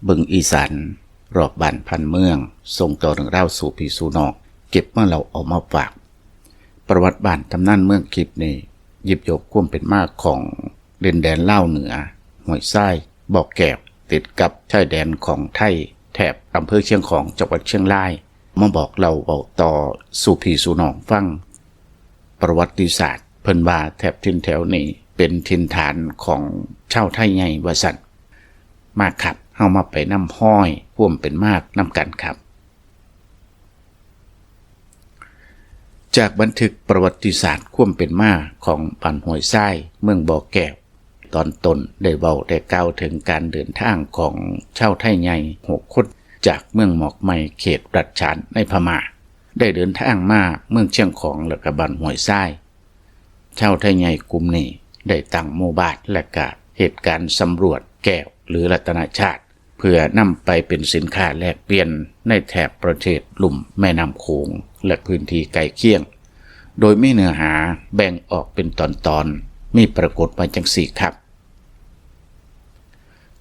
ເບິ່ງອີສານ ລອບບ້ານພັນເມືອງ ສົ່ງຕໍ່ເລື່ອງລາວສູ່ພີ່ສູ່ນ້ອງ ເກັບມາເລົ່າເອົາມາຝາກ. ປະຫວັດບ້ານຕຳນານເມືອງກິບນີ້ ຢິບຍົກຄວາມເປັນມາຂອງດິນແດນລາວເໜືອ, ຫ້ວຍຊາຍ, ບໍ່ແກ້ວ ຕິດກັບຊາຍແດນຂອງໄທ ແຖບອຳເພີຊຽງຂອງ ຈັງຫວັດຊຽງລາຍ ມາບອກເລົ່າເວົ້າຕໍ່ສູ່ພີ່ສູ່ນ້ອງຟັງ. ປະຫວັດຕິສາດ ເພິ່ນວ່າແຖບຖິ່ນແຖວນີ້ເປັນຖິ່ນຖານຂອງຊາວໄທໃຫຍ່ວ່າຊັ້ນ. ມາຄັບ ເຮົາມາໄປນຳຮອຍຄວາມເປັນມານຳກັນຄັບ. ຈາກບັນທຶກປະຫວັດຕິສາດຄວາມເປັນມາຂອງບ້ານຫ້ວຍຊາຍ ເມືອງບໍ່ແກ້ວ ຕອນຕົ້ນໄດ້ເວົ້າໄດ້ກ່າວເຖິງການເດີນທາງຂອງຊາວໄທໃຫຍ່ຫົກຄົນ ຈາກເມືອງໝອກໄມ້ ເຂດລັດສານໃນພະມ້າ ໄດ້ເດີນທາງມາເມືອງຊຽງຂອງ ແລະກະບ້ານຫ້ວຍຊາຍ. ຊາວໄທໃຫຍ່ກຸ່ມນີ້ໄດ້ຕັ້ງໝູ່ບ້ານ ແລະກະເຮັດການສຳຫຼວດແກ້ວ ຫຼື ລັດຕະນະຊາດ ເພື່ອນຳໄປເປັນສິນຄ້າແລກປ່ຽນໃນແຖບປະເທດລຸ່ມແມ່ນ້ຳໂຂງ ແລະພື້ນທີ່ໃກ້ຄຽງ ໂດຍມີເນື້ອຫາແບ່ງອອກເປັນຕອນໆ ມີປາກົດວ່າຈັ່ງຊີ້ຄັບ.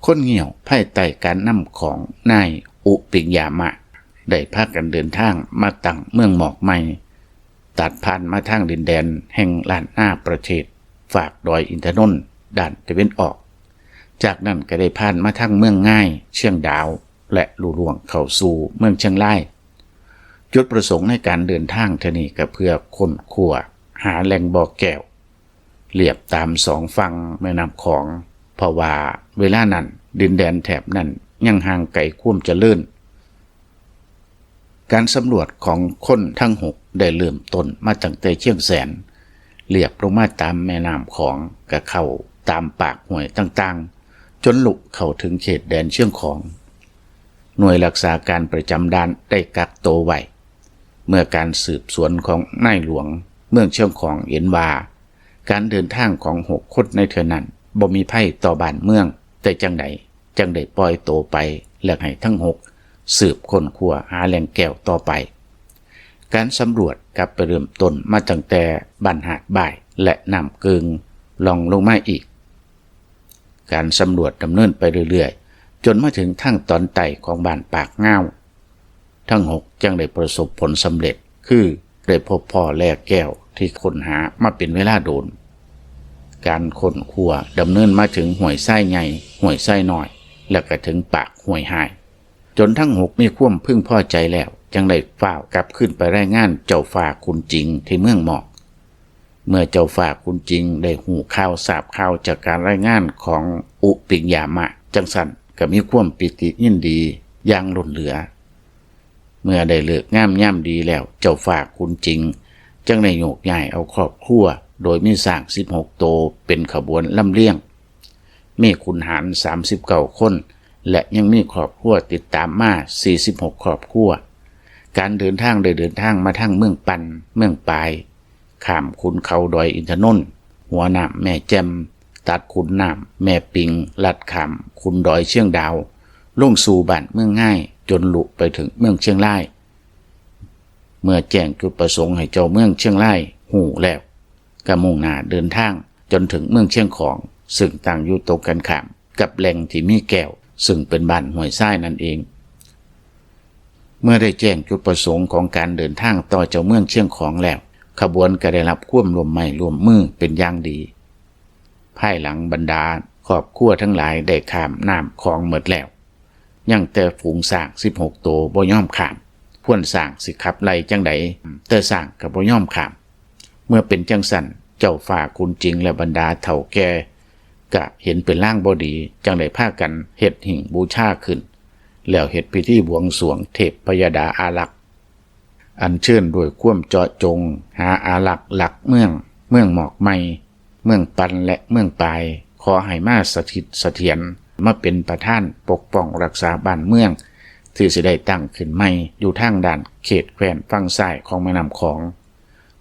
ຄົນງ່ຽວພາຍໃຕ້ການນຳຂອງນາຍອຸປິຍາມະ ໄດ້ພາກັນເດີນທາງມາຕັ້ງເມືອງໝອກໄມ້ ຕັດຜ່ານມາທາງດິນແດນແຫ່ງລ້ານນາປະເທດ ຟາກດອຍອິນທະນົນດ້ານຕາເວັນອອກ. ຈາກນັ້ນກໍໄດ້ຜ່ານມາທາງເມືອງງາຍ, ຊຽງດາວ ແລະ ລຸລ່ວງເຂົ້າສູ່ເມືອງຊຽງລາຍ. ຈຸດປະສົງໃນການເດີນທາງເທື່ອນີ້ກໍເພື່ອຄົ້ນຄວ້າຫາແຫຼ່ງບໍ່ແກ້ວ ລຽບຕາມສອງຝັ່ງແມ່ນ້ຳຂອງ, ເພາະວ່າເວລານັ້ນດິນແດນແຖບນັ້ນຍັງຫ່າງໄກຄວາມຈະເລີນ. ການສຳຫຼວດຂອງຄົນທັງຫົກໄດ້ເລີ່ມຕົ້ນມາຕັ້ງແຕ່ຊຽງແສນ, ລຽບລົງມາຕາມແມ່ນ້ຳຂອງ, ກະເຂົ້າຕາມປາກຫ້ວຍຕ່າງໆ, ຈົນລຸເຂົ້າເຖິງເຂດແດນຊຽງຂອງ. ໜ່ວຍລັກສາການປະຈຳດ່ານໄດ້ກັກໂຕໄວ້. ເມື່ອການສືບສວນຂອງນາຍຫຼວງເມືອງຊຽງຂອງເຫັນວ່າ ການເດີນທາງຂອງຫົກຄົນໃນເທື່ອນັ້ນບໍ່ມີໄພຕໍ່ບ້ານເມືອງແຕ່ຈັ່ງໃດ, ຈຶ່ງໄດ້ປ່ອຍໂຕໄປ ແລະ ໃຫ້ທັງຫົກສືບຄົ້ນຄວ້າຫາແຫຼ່ງແກ້ວຕໍ່ໄປ. ການສຳຫຼວດກັບໄປເລີ່ມຕົ້ນມາຕັ້ງແຕ່ບ້ານຫາດບາຍ ແລະ ນ້ຳເກີງ ລ່ອງລົງມາອີກ. ການສຳຫຼວດດຳເນີນໄປເລື້ອຍໆ ຈົນມາເຖິງທາງຕອນໃຕ້ຂອງບ້ານປາກງາວ. ທັງຫົກຈຶ່ງໄດ້ປະສົບຜົນສຳເລັດ ຄືໄດ້ພົບພໍ້ແຮ່ແກ້ວທີ່ຄົ້ນຫາມາເປັນເວລາໂດນ. ການຄົ້ນຄວ້າດຳເນີນມາເຖິງຫ້ວຍຊາຍໃຫຍ່, ຫ້ວຍຊາຍນ້ອຍ ແລະ ກະເຖິງປາກຫ້ວຍຫາຍ. ຈົນທັງຫົກມີຄວາມເພິ່ງພໍໃຈແລ້ວ, ຈຶ່ງໄດ້ຟ້າວກັບຄືນໄປລາຍງານເຈົ້າຟ້າຂຸນຈິງທີ່ເມືອງໝອກ. ເມື່ອເຈົ້າຟ້າຂຸນຈິງໄດ້ຮູ້ຂ່າວຊາບຂ່າວຈາກການລາຍງານຂອງອຸປິຍາມະ ຈັ່ງຊັ້ນກໍມີຄວາມປີຕິຍິນດີຢ່າງລົ້ນເຫຼືອ. ເມື່ອໄດ້ເລີກງາມຍາມດີແລ້ວ, ເຈົ້າຟ້າຂຸນຈິງຈຶ່ງໄດ້ໂຍກຍ້າຍເອົາຄອບຄົວ ໂດຍມີຊ້າງສິບຫົກໂຕເປັນຂະບວນລຳລຽງ. ມີຂຸນຫານສາມສິບເກົ້າຄົນ ແລະ ຍັງມີຄອບຄົວຕິດຕາມມາສີ່ສິບຫົກຄອບຄົວ. ການເດີນທາງໄດ້ເດີນທາງມາທາງເມືອງປັນ, ເມືອງປາຍ, ຂ້າມຂຸນເຂົາດອຍອິນທະນົນ, ຫົວນ້ຳແມ່ແຈ່ມ, ຕັດຂຸນນ້ຳແມ່ປິງ, ລັດຂ້າມຂຸນດອຍຊຽງດາວ, ລົງສູ່ບ້ານເມືອງງາຍ ຈົນລຸໄປເຖິງເມືອງຊຽງລາຍ. ເມື່ອແຈ້ງຈຸດປະສົງໃຫ້ເຈົ້າເມືອງຊຽງລາຍຮູ້ແລ້ວ, ກໍມຸ່ງໜ້າເດີນທາງຈົນເຖິງເມືອງຊຽງຂອງ, ເຊິ່ງຕັ້ງຢູ່ຕົງກັນຂ້າມກັບແຫຼ່ງທີ່ມີແກ້ວ, ເຊິ່ງເປັນບ້ານຫ້ວຍຊາຍນັ້ນເອງ. ເມື່ອໄດ້ແຈ້ງຈຸດປະສົງຂອງການເດີນທາງຕໍ່ເຈົ້າເມືອງຊຽງຂອງແລ້ວ, ຂະບວນກໍໄດ້ຮັບຄວາມຮ່ວມໄມ້ຮ່ວມມືເປັນຢ່າງດີ. ພາຍຫຼັງບັນດາຄອບຄົວທັງຫຼາຍໄດ້ຂ້າມນ້ຳຂອງໝົດແລ້ວ, ຍັງແຕ່ຝູງຊ້າງສິບຫົກໂຕບໍ່ຍອມຂ້າມ. ພວນຊ້າງຊິຂັບໄລ່ຈັ່ງໃດ, ແຕ່ຊ້າງກໍບໍ່ຍອມຂ້າມ. ເມື່ອເປັນຈັ່ງຊັ້ນ, ເຈົ້າຟ້າຂຸນຈິງ ແລະ ບັນດາເຖົ້າແກ່ ກະເຫັນເປັນລາງບໍ່ດີ, ຈຶ່ງໄດ້ພາກັນເຮັດຫິ້ງບູຊາຂຶ້ນ, ແລ້ວເຮັດພິທີບວງສວງເທບພະຍາດາອາລັກ, ອັນເຊີນດ້ວຍຄວາມເຈາະຈົງຫາອາລັກຫຼັກເມືອງ, ເມືອງໝອກໄມ້, ເມືອງປັນ ແລະ ເມືອງປາຍ, ຂໍໃຫ້ມາສະຖິດສະຖຽນ, ມາເປັນປະທານປົກປ້ອງຮັກສາບ້ານເມືອງ ທີ່ຊິໄດ້ຕັ້ງຂຶ້ນໃໝ່ຢູ່ທາງດ້ານເຂດແຄວ້ນຝັ່ງຊ້າຍຂອງແມ່ນ້ຳຂອງ.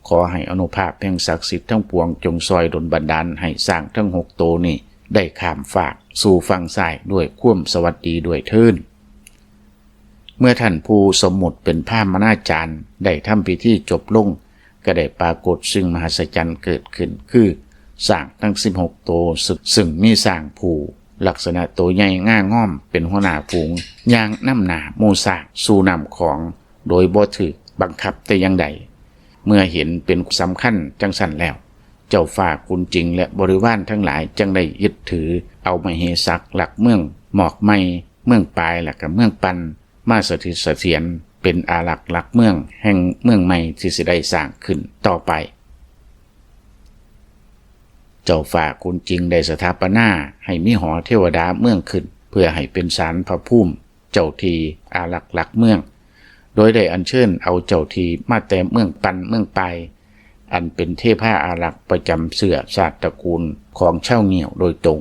ຂໍໃຫ້ອານຸພາບແຫ່ງສັກສິດທັງປວງຈົ່ງຊ່ອຍດົນບັນດານໃຫ້ຊ້າງທັງຫົກໂຕນີ້ໄດ້ຂ້າມຟາກສູ່ຝັ່ງຊ້າຍດ້ວຍຄວາມສະຫວັດດີດ້ວຍເທີ້ນ. ເມື່ອທ່ານຜູ້ສົມມຸດເປັນພາມມະນາຈານໄດ້ທຳພິທີຈົບລົງ, ກໍໄດ້ປາກົດສິ່ງມະຫັດສະຈັນເກີດຂຶ້ນ, ຄືຊ້າງທັງສິບຫົກໂຕ, ຊຶ່ງ ຊຶ່ງມີຊ້າງຜູ້ ລັກສະນະໂຕໃຫຍ່ງາງອມ ເປັນຫົວໜ້າຝູງ ຍ່າງນຳໜ້າໝູ່ຊ້າງສູ່ນ້ຳຂອງ ໂດຍບໍ່ຖືກບັງຄັບແຕ່ຢ່າງໃດ. ເມື່ອເຫັນເປັນສຳຄັນຈັ່ງຊັ້ນແລ້ວ, ເຈົ້າຟ້າຂຸນຈິງ ແລະ ບໍລິວານທັງຫຼາຍ ຈຶ່ງໄດ້ຍຶດຖືເອົາມະເຫສັກຫຼັກເມືອງໝອກໄໝ່, ເມືອງປາຍ ແລະ ກະເມືອງປັ່ນ ມາສະຖິດສະຖຽນເປັນອາລັກຫຼັກເມືອງແຫ່ງເມືອງໃໝ່ທີ່ຊິໄດ້ສ້າງຂຶ້ນຕໍ່ໄປ. ເຈົ້າຟ້າຂຸນຈິງໄດ້ສະຖາປະນາໃຫ້ມີຫໍເທວະດາເມືອງຂຶ້ນ ເພື່ອໃຫ້ເປັນສານພະພູມເຈົ້າທີ່ອາລັກຫຼັກເມືອງ, ໂດຍໄດ້ອັນເຊີນເອົາເຈົ້າທີ່ມາແຕ່ເມືອງປັ່ນເມືອງປາຍ ອັນເປັນເທພາອາລັກປະຈຳເຊື້ອຊາດຕະກູນຂອງຊາວງ່ຽວໂດຍຕົງ.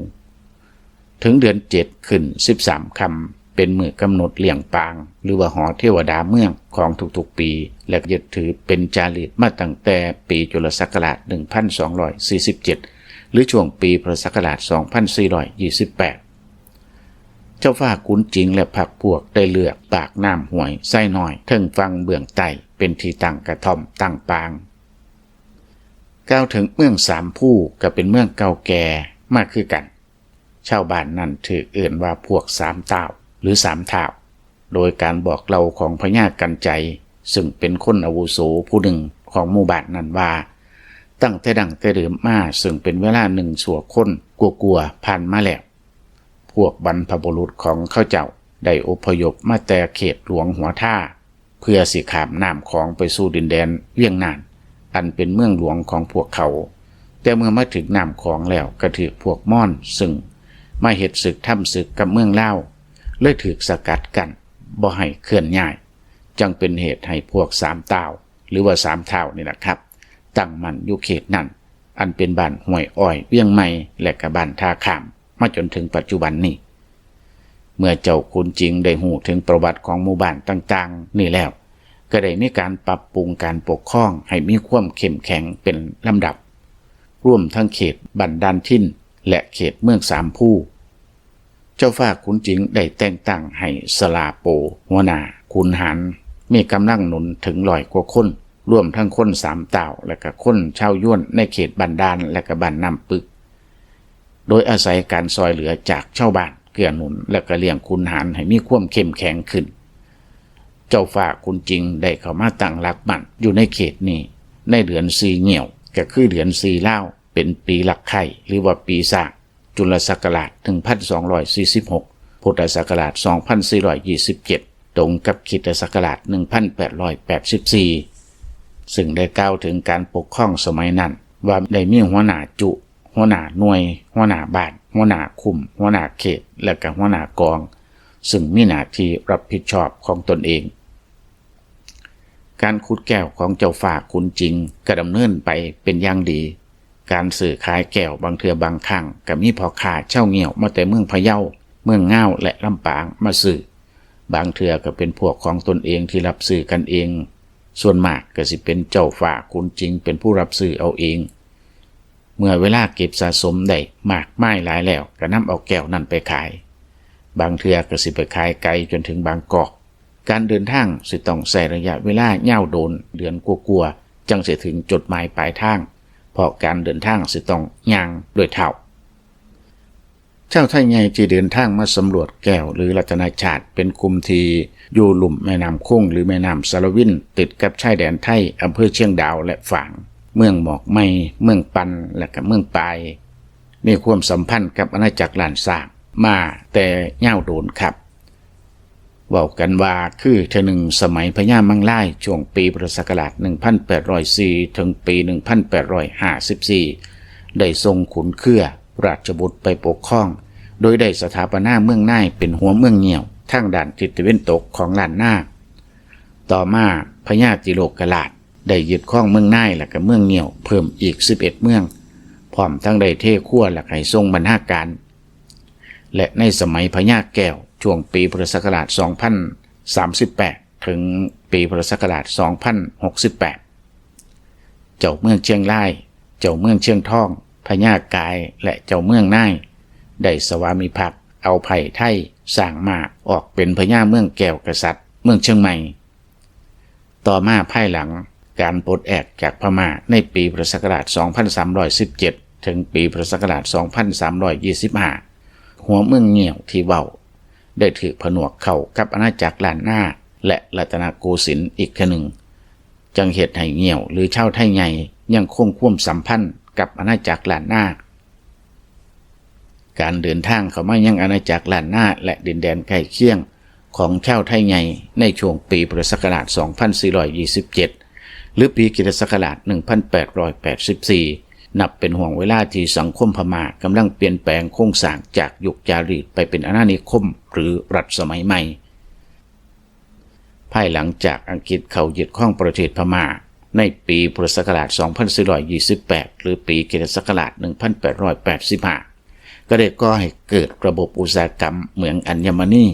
ເຖິງເດືອນເຈັດຂຶ້ນສິບສາມຄ່ຳ ເປັນມື້ກຳນົດລ້ຽງປາງ ຫຼືວ່າຫໍເທວະດາເມືອງຂອງທຸກໆປີ ແລະ ຍຶດຖືເປັນຈາຣີດມາຕັ້ງແຕ່ປີຈຸລະສັກກະລາດໜຶ່ງພັນສອງຮ້ອຍສີ່ສິບເຈັດ ຫຼື ຊ່ວງປີພຸດທະສັກກະລາດສອງພັນສີ່ຮ້ອຍຊາວແປດ. ເຈົ້າຟ້າຂຸນຈິງ ແລະ ພັກພວກໄດ້ເລືອກປາກນ້ຳຫ້ວຍໄຊນ້ອຍ ເທິງຝັ່ງເບື້ອງໃຕ້ ເປັນທີ່ຕັ້ງກະທ່ອມຕັ້ງປາງ. ກ່າວເຖິງເມືອງສາມພູ ກໍເປັນເມືອງເກົ່າແກ່ມາຄືກັນ. ຊາວບ້ານນັ້ນຖືກເອີ້ນວ່າພວກສາມຕ່າວ ຫຼື ສາມທ້າວ ໂດຍການບອກເລົ່າຂອງພະຍາກັນໄຈ ເຊິ່ງເປັນຄົນອາວຸໂສຜູ້ໜຶ່ງຂອງໝູ່ບ້ານນັ້ນວ່າ ຕັ້ງແຕ່ດັ້ງແຕ່ເດີມມາ ເຊິ່ງເປັນເວລາໜຶ່ງຊົ່ວຄົນກວ່າໆຜ່ານມາແລ້ວ, ພວກບັນພະບຸລຸດຂອງເຂົາເຈົ້າໄດ້ອົບພະຍົບມາແຕ່ເຂດຫຼວງຫົວທາ ເພື່ອຊິຂ້າມນ້ຳຂອງໄປສູ່ດິນແດນວຽງນານ ອັນເປັນເມືອງຫຼວງຂອງພວກເຂົາ. ແຕ່ເມື່ອມາເຖິງນ້ຳຂອງແລ້ວ ກໍຖືກພວກມອນ ເຊິ່ງມາເຮັດສຶກທຳສຶກກັບເມືອງລາວ ເລີຍຖືກສະກັດກັ້ນບໍ່ໃຫ້ເຄື່ອນຍ້າຍ, ຈຶ່ງເປັນເຫດໃຫ້ພວກສາມຕ່າວ ຫຼືວ່າສາມທ້າວນີ້ລະຄັບ ຕັ້ງໝັ້ນຢູ່ເຂດນັ້ນ ອັນເປັນບ້ານຫ້ວຍອ້ອຍ ວຽງໃໝ່ ແລະ ກະບ້ານທ່າຂ້າມ ມາຈົນເຖິງປັດຈຸບັນນີ້. ເມື່ອເຈົ້າຂຸນຈິງໄດ້ຮູ້ເຖິງປະຫວັດຂອງໝູ່ບ້ານຕ່າງໆນີ້ແລ້ວ ກໍໄດ້ມີການປັບປຸງການປົກຄອງໃຫ້ມີຄວາມເຂັ້ມແຂງເປັນລຳດັບ, ລວມທັງເຂດບ້ານດ່ານທິນ ແລະ ເຂດເມືອງສາມພູ. ເຈົ້າຟ້າຂຸນຈິງໄດ້ແຕ່ງຕັ້ງໃຫ້ສະຫຼາໂປ ຫົວໜ້າຂຸນຫານ ມີກຳລັງໜູນເຖິງຮ້ອຍກວ່າຄົນ, ລວມທັງຄົນສາມຕ່າວ ແລະ ກະຄົນຊາວຢວນໃນເຂດບ້ານດ່ານ ແລະ ກະບ້ານນ້ຳປຶກ. ໂດຍອາໄສການຊ່ອຍເຫຼືອຈາກຊາວບ້ານ ເກື້ອໜູນ ແລະ ກະລ້ຽງຂຸນຫານໃຫ້ມີຄວາມເຂັ້ມແຂງຂຶ້ນ. ເຈົ້າຟ້າຂຸນຈິງໄດ້ເຂົ້າມາຕັ້ງຫຼັກໝັ້ນຢູ່ໃນເຂດນີ້ ໃນເດືອນສີ່ງຽວ ກະຄືເດືອນສີ່ລາວ ເປັນປີລັກໄຂ່ ຫຼືວ່າປີຊ້າງ ຈຸລະສັກກະລາດໜຶ່ງພັນສອງຮ້ອຍສີ່ສິບຫົກ ພຸດທະສັກກະລາດສອງພັນສີ່ຮ້ອຍຊາວເຈັດ ຕົງກັບຄຣິສຕະສັກກະລາດໜຶ່ງພັນແປດຮ້ອຍແປດສິບສີ່ ເຊິ່ງໄດ້ກ່າວເຖິງການປົກຄອງສະໄໝນັ້ນວ່າໄດ້ມີຫົວໜ້າຈຸ ຫົວໜ້າໜ່ວຍ, ຫົວໜ້າບ້ານ, ຫົວໜ້າຄຸ້ມ, ຫົວໜ້າເຂດ ແລະ ກະຫົວໜ້າກອງ ເຊິ່ງມີໜ້າທີ່ຮັບຜິດຊອບຂອງຕົນເອງ. ການຂຸດແກ້ວຂອງເຈົ້າຟ້າຂຸນຈິງກະດຳເນີນໄປເປັນຢ່າງດີ. ການຊື້ຂາຍແກ້ວບາງເທື່ອບາງຄັ້ງກະມີພໍ່ຄ້າຊາວງຽວມາແຕ່ເມືອງພະເຍົາ, ເມືອງງາວ ແລະ ລຳປາງມາຊື້. ບາງເທື່ອກະເປັນພວກຂອງຕົນເອງທີ່ຮັບຊື້ກັນເອງ. ສ່ວນມາກກະຊິເປັນເຈົ້າຟ້າຂຸນຈິງເປັນຜູ້ຮັບຊື້ເອົາເອງ. ເມື່ອເວລາເກັບສະສົມໄດ້ມາກມາຍຫຼາຍແລ້ວ ກະນຳເອົາແກ້ວນັ້ນໄປຂາຍ. ບາງເທື່ອກະຊິໄປຂາຍໄກຈົນເຖິງບາງກອກ. ການເດີນທາງຊິຕ້ອງໃຊ້ໄລຍະເວລາຍາວໂດນ ເດືອນກວ່າໆ ຈັ່ງຊິເຖິງຈຸດໝາຍປາຍທາງ, ເພາະການເດີນທາງຊິຕ້ອງຍ່າງດ້ວຍເທົ້າ. ຊາວໄທໃຫຍ່ທີ່ເດີນທາງມາສຳຫຼວດແກ້ວ ຫຼື ລັດຕະນະຊາດ ເປັນກຸ່ມທີ່ຢູ່ລຸ່ມແມ່ນ້ຳຄົງ ຫຼື ແມ່ນ້ຳສາລະວິນ ຕິດກັບຊາຍແດນໄທ ອຳເພີຊຽງດາວ ແລະ ຝາງ, ເມືອງໝອກໄໝ່, ເມືອງປັ່ນ ແລະ ກະເມືອງປາຍ ມີຄວາມສຳພັນກັບອານາຈັກລ້ານຊ້າງມາແຕ່ຍາວໂດນຄັບ. ເວົ້າກັນວ່າຄືເທື່ອໜຶ່ງສະໄໝພະຍາມັງລາຍ ຊ່ວງປີພຸດທະສັກກະລາດໜຶ່ງພັນແປດຮ້ອຍສີ່ ເຖິງປີໜຶ່ງພັນແປດຮ້ອຍຫ້າສິບສີ່ ໄດ້ສົ່ງຂຸນເຄືອ ລາຊະບຸດໄປປົກຄອງ ໂດຍໄດ້ສະຖາປະນາເມືອງນາຍເປັນຫົວເມືອງງຽວທາງດ້ານທິດຕາເວັນຕົກຂອງລ້ານນາ. ຕໍ່ມາພະຍາຕິໂລກະລາດໄດ້ຍຶດຄອງເມືອງນາຍ ແລະ ກະເມືອງງຽວເພີ່ມອີກສິບເອັດເມືອງ, ພ້ອມທັງໄດ້ເທຄົວ ແລະ ໃຫ້ຊົງບັນນາການ ແລະ ໃນສະໄໝພະຍາແກ້ວ ຊ່ວງປີພຸດທະສັກກະລາດສອງພັນສາມສິບແປດ ເຖິງປີພຸດທະສັກກະລາດສອງພັນຫົກສິບແປດ ເຈົ້າເມືອງຊຽງລາຍ, ເຈົ້າເມືອງຊຽງທອງ, ພະຍາກາຍ ແລະ ເຈົ້າເມືອງນາຍ ໄດ້ສະວາມິພັກເອົາໄພ້ໄທສ້າງມ້າອອກເປັນພະຍາເມືອງແກ້ວກະສັດເມືອງຊຽງໃໝ່. ຕໍ່ມາພາຍຫຼັງການປົດແອກຈາກພະມ້າໃນປີພຸດທະສັກກະລາດສອງພັນສາມຮ້ອຍສິບເຈັດ ເຖິງປີພຸດທະສັກກະລາດສອງພັນສາມຮ້ອຍຊາວຫ້າ ຫົວເມືອງງ່ຽວທີ່ເວົ້າ ໄດ້ຖືກຜະໜວກເຂົ້າກັບອານາຈັກລ້ານນາ ແລະ ລັດຕະນະໂກສິນອີກເທື່ອໜຶ່ງ, ຈຶ່ງເຮັດໃຫ້ງ່ຽວ ຫຼື ຊາວໄທໃຫຍ່ ຍັງຄົງຄວາມສຳພັນກັບອານາຈັກລ້ານນາ. ການເດີນທາງເຂົ້າມາຍັງອານາຈັກລ້ານນາ ແລະ ດິນແດນໃກ້ຄຽງຂອງຊາວໄທໃຫຍ່ ໃນຊ່ວງປີພຸດທະສັກກະລາດສອງພັນສີ່ຮ້ອຍຊາວເຈັດ ຫຼື ປີຄຣິສຕະສັກກະລາດໜຶ່ງພັນແປດຮ້ອຍແປດສິບສີ່ ນັບເປັນຫ່ວງເວລາທີ່ສັງຄົມພະມ້າກຳລັງປ່ຽນແປງໂຄງສ້າງຈາກຍຸກຈາຣີດໄປເປັນອານານິຄົມ ຫຼື ລັດສະໄໝໃໝ່. ພາຍຫຼັງຈາກອັງກິດເຂົ້າຍຶດຄອງປະເທດພະມ້າໃນປີພຸດທະສັກກະລາດສອງພັນສີ່ຮ້ອຍຊາວແປດ ຫຼື ປີຄຣິສຕະສັກກະລາດໜຶ່ງພັນແປດຮ້ອຍແປດສິບຫ້າ ກໍໄດ້ກໍ່ໃຫ້ເກີດລະບົບອຸດສາຫະກຳເມືອງອັນຍະມະນີ.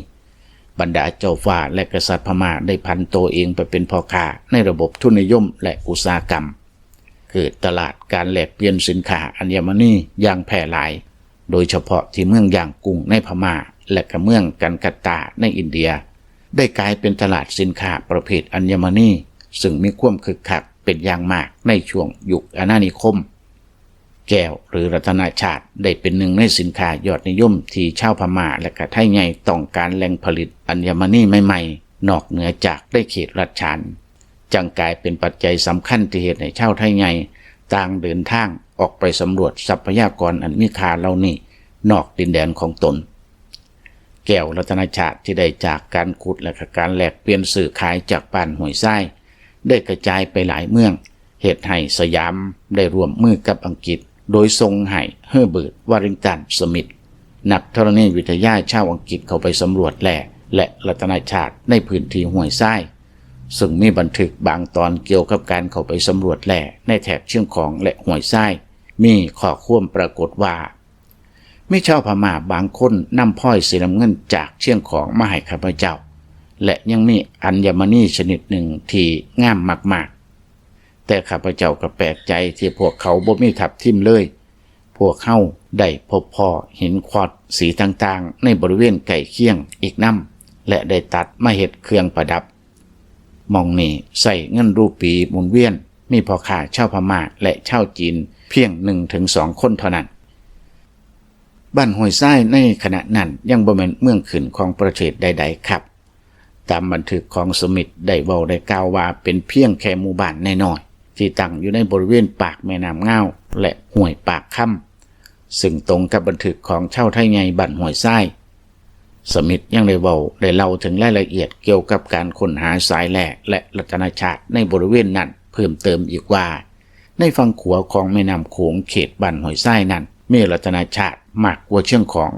ບັນດາເຈົ້າຟ້າ ແລະ ກະສັດພະມ້າໄດ້ຜັນໂຕເອງໄປເປັນພໍ່ຄ້າໃນລະບົບທຶນນິຍົມ ແລະ ອຸດສາຫະກຳ. ເກີດຕະຫຼາດການແລກປ່ຽນສິນຄ້າອັນຍະມະນີຢ່າງແຜ່ຫຼາຍ, ໂດຍສະເພາະທີ່ເມືອງຢ່າງກຸງໃນພະມ້າ ແລະ ກະເມືອງກັນກັດຕາໃນອິນເດຍ ໄດ້ກາຍເປັນຕະຫຼາດສິນຄ້າປະເພດອັນຍະມະນີ ຊຶ່ງມີຄວາມຄຶກຄັກເປັນຢ່າງມາກໃນຊ່ວງຍຸກອານານິຄົມ. ແກ້ວ ຫຼື ລັດຕະນະຊາດ ໄດ້ເປັນໜຶ່ງໃນສິນຄ້າຍອດນິຍົມທີ່ຊາວພະມ້າ ແລະ ກະໄທໃຫຍ່ຕ້ອງການແຫຼ່ງຜະລິດອັນຍະມະນີໃໝ່ໆ ນອກເໜືອຈາກໃນເຂດລັດສານ. ຈັ່ງກາຍເປັນປັດໄຈສຳຄັນທີ່ເຮັດໃຫ້ຊາວໄທໃຫຍ່ຕ່າງເດີນທາງອອກໄປສຳຫຼວດຊັບພະຍາກອນອັນມີຄ່າເຫຼົ່ານີ້ນອກດິນແດນຂອງຕົນ. ແກ້ວລັດຕະນະຊາດທີ່ໄດ້ຈາກການຂຸດ ແລະ ກະການແລກປ່ຽນຊື້ຂາຍຈາກບ້ານຫ້ວຍຊາຍ ໄດ້ກະຈາຍໄປຫຼາຍເມືອງ, ເຮັດໃຫ້ສະຫຍາມໄດ້ຮ່ວມມືກັບອັງກິດ ໂດຍສົ່ງໃຫ້ເຮີເບີດ ວາຣິງຕັນ ສະມິດ ນັກທໍລະນີວິທະຍາຊາວອັງກິດເຂົ້າໄປສຳຫຼວດແຮ່ ແລະ ລັດຕະນະຊາດໃນພື້ນທີ່ຫ້ວຍຊາຍ. ຊຶ່ງມີບັນທຶກບາງຕອນກ່ຽວກັບການເຂົ້າໄປສຳຫຼວດແຮ່ໃນແຖບຊຽງຂອງ ແລະ ຫ້ວຍຊາຍ ມີຂໍ້ຄວາມປາກົດວ່າ ມີຊາວພະມ້າບາງຄົນນຳພອຍສີນ້ຳເງິນຈາກຊຽງຂອງມາໃຫ້ຂ້າພະເຈົ້າ ແລະ ຍັງມີອັນຍະມະນີຊະນິດໜຶ່ງທີ່ງາມມາກໆ. ແຕ່ຂ້າພະເຈົ້າກໍແປກໃຈທີ່ພວກເຂົາບໍ່ມີທັບທິມເລີຍ. ພວກເຮົາໄດ້ພົບພໍ້ຫີນຄວອດສ໌ສີຕ່າງໆໃນບໍລິເວນໃກ້ຄຽງອີກນຳ ແລະ ໄດ້ຕັດມາເຮັດເຄື່ອງປະດັບ. ໝ່ອງນີ້ໃຊ້ເງິນຣູປີໝູນວຽນ, ມີພໍ່ຄ້າຊາວພະມ້າ ແລະ ຊາວຈີນພຽງໜຶ່ງເຖິງສອງຄົນເທົ່ານັ້ນ. ບ້ານຫ້ວຍຊາຍໃນຂະນະນັ້ນຍັງບໍ່ແມ່ນເມືອງຂຶ້ນຂອງປະເທດໃດໆຄັບ. ຕາມບັນທຶກຂອງສະມິດໄດ້ເວົ້າໄດ້ກ່າວວ່າ ເປັນພຽງແຄ່ໝູ່ບ້ານນ້ອຍໆ ທີ່ຕັ້ງຢູ່ໃນບໍລິເວນປາກແມ່ນ້ຳງາວ ແລະ ຫ້ວຍປາກຄຳ, ຊຶ່ງຕົງກັບບັນທຶກຂອງຊາວໄທໃຫຍ່ບ້ານຫ້ວຍຊາຍ. ສະມິດຍັງໄດ້ເວົ້າໄດ້ເລົ່າເຖິງລາຍລະອຽດກ່ຽວກັບການຄົ້ນຫາສາຍແຮ່ ແລະ ລັດຕະນະຊາດໃນບໍລິເວນນັ້ນເພີ່ມເຕີມອີກວ່າ ໃນຝັ່ງຂວາຂອງແມ່ນ້ຳໂຂງເຂດບ້ານຫ້ວຍຊາຍນັ້ນ ມີລັດຕະນະຊາດມາກກວ່າຊຽງຂອງ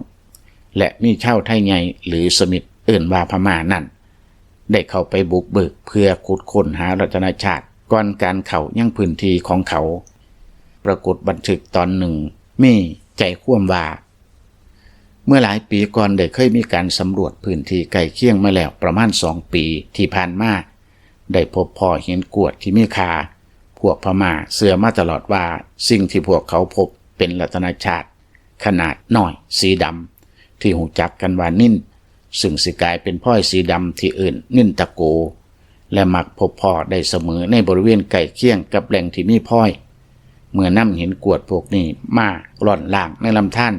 ແລະ ມີຊາວໄທໃຫຍ່ ຫຼື ສະມິດເອີ້ນວ່າພະມ້ານັ້ນ ໄດ້ເຂົ້າໄປບຸກເບີກເພື່ອຂຸດຄົ້ນຫາລັດຕະນະຊາດກ່ອນການເຂົ້າຍັງພື້ນທີ່ຂອງເຂົາ. ປາກົດບັນທຶກຕອນໜຶ່ງມີໃຈຄວາມວ່າ ເມື່ອຫຼາຍປີກ່ອນໄດ້ເຄີຍມີການສຳຫຼວດພື້ນທີ່ໃກ້ຄຽງມາແລ້ວປະມານສອງປີທີ່ຜ່ານມາ ໄດ້ພົບພໍ້ຫີນກວດທີ່ມີຄ່າ. ພວກພະມ້າເຊື່ອມາຕະຫຼອດວ່າ ສິ່ງທີ່ພວກເຂົາພົບເປັນລັດຕະນະຊາດຂະໜາດນ້ອຍສີດຳ ທີ່ຮູ້ຈັກກັນວ່ານິນ, ຊຶ່ງຊິກາຍເປັນພອຍສີດຳທີ່ເອີ້ນນິນຕະໂກ ແລະ ມັກພົບພໍ້ໄດ້ສະເໝີໃນບໍລິເວນໃກ້ຄຽງກັບແຫຼ່ງທີ່ມີພອຍ. ເມື່ອນຳຫີນກວດພວກນີ້ມາລ້ອນລ້າງໃນລຳທານ,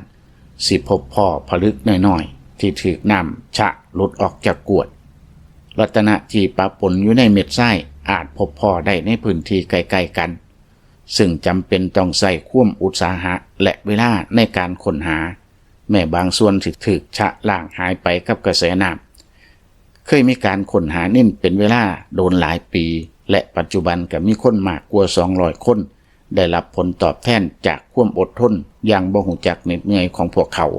ຊິພົບພໍ້ຜະລຶກນ້ອຍໆທີ່ຖືກນ້ຳຊະຫຼຸດອອກຈາກກວດ. ລັດຕະນະທີ່ປະປົນຢູ່ໃນເມັດຊາຍອາດພົບພໍ້ໄດ້ໃນພື້ນທີ່ໃກ້ໆກັນ, ຊຶ່ງຈຳເປັນຕ້ອງໃຊ້ຄວາມອຸດສາຫະ ແລະ ເວລາໃນການຄົ້ນຫາ, ແມ້ບາງສ່ວນຊິຖືກຊະລ້າງຫາຍໄປກັບກະແສນ້ຳ. ເຄີຍມີການຄົ້ນຫານິນເປັນເວລາໂດນຫຼາຍປີ ແລະ ປັດຈຸບັນກໍມີຄົນມາກກວ່າສອງຮ້ອຍຄົນໄດ້ຮັບຜົນຕອບແທນຈາກຄວາມອົດທົນຢ່າງບໍ່ຮູ້ຈັກເໜັດເມື່ອຍຂອງພວກເຂົາ.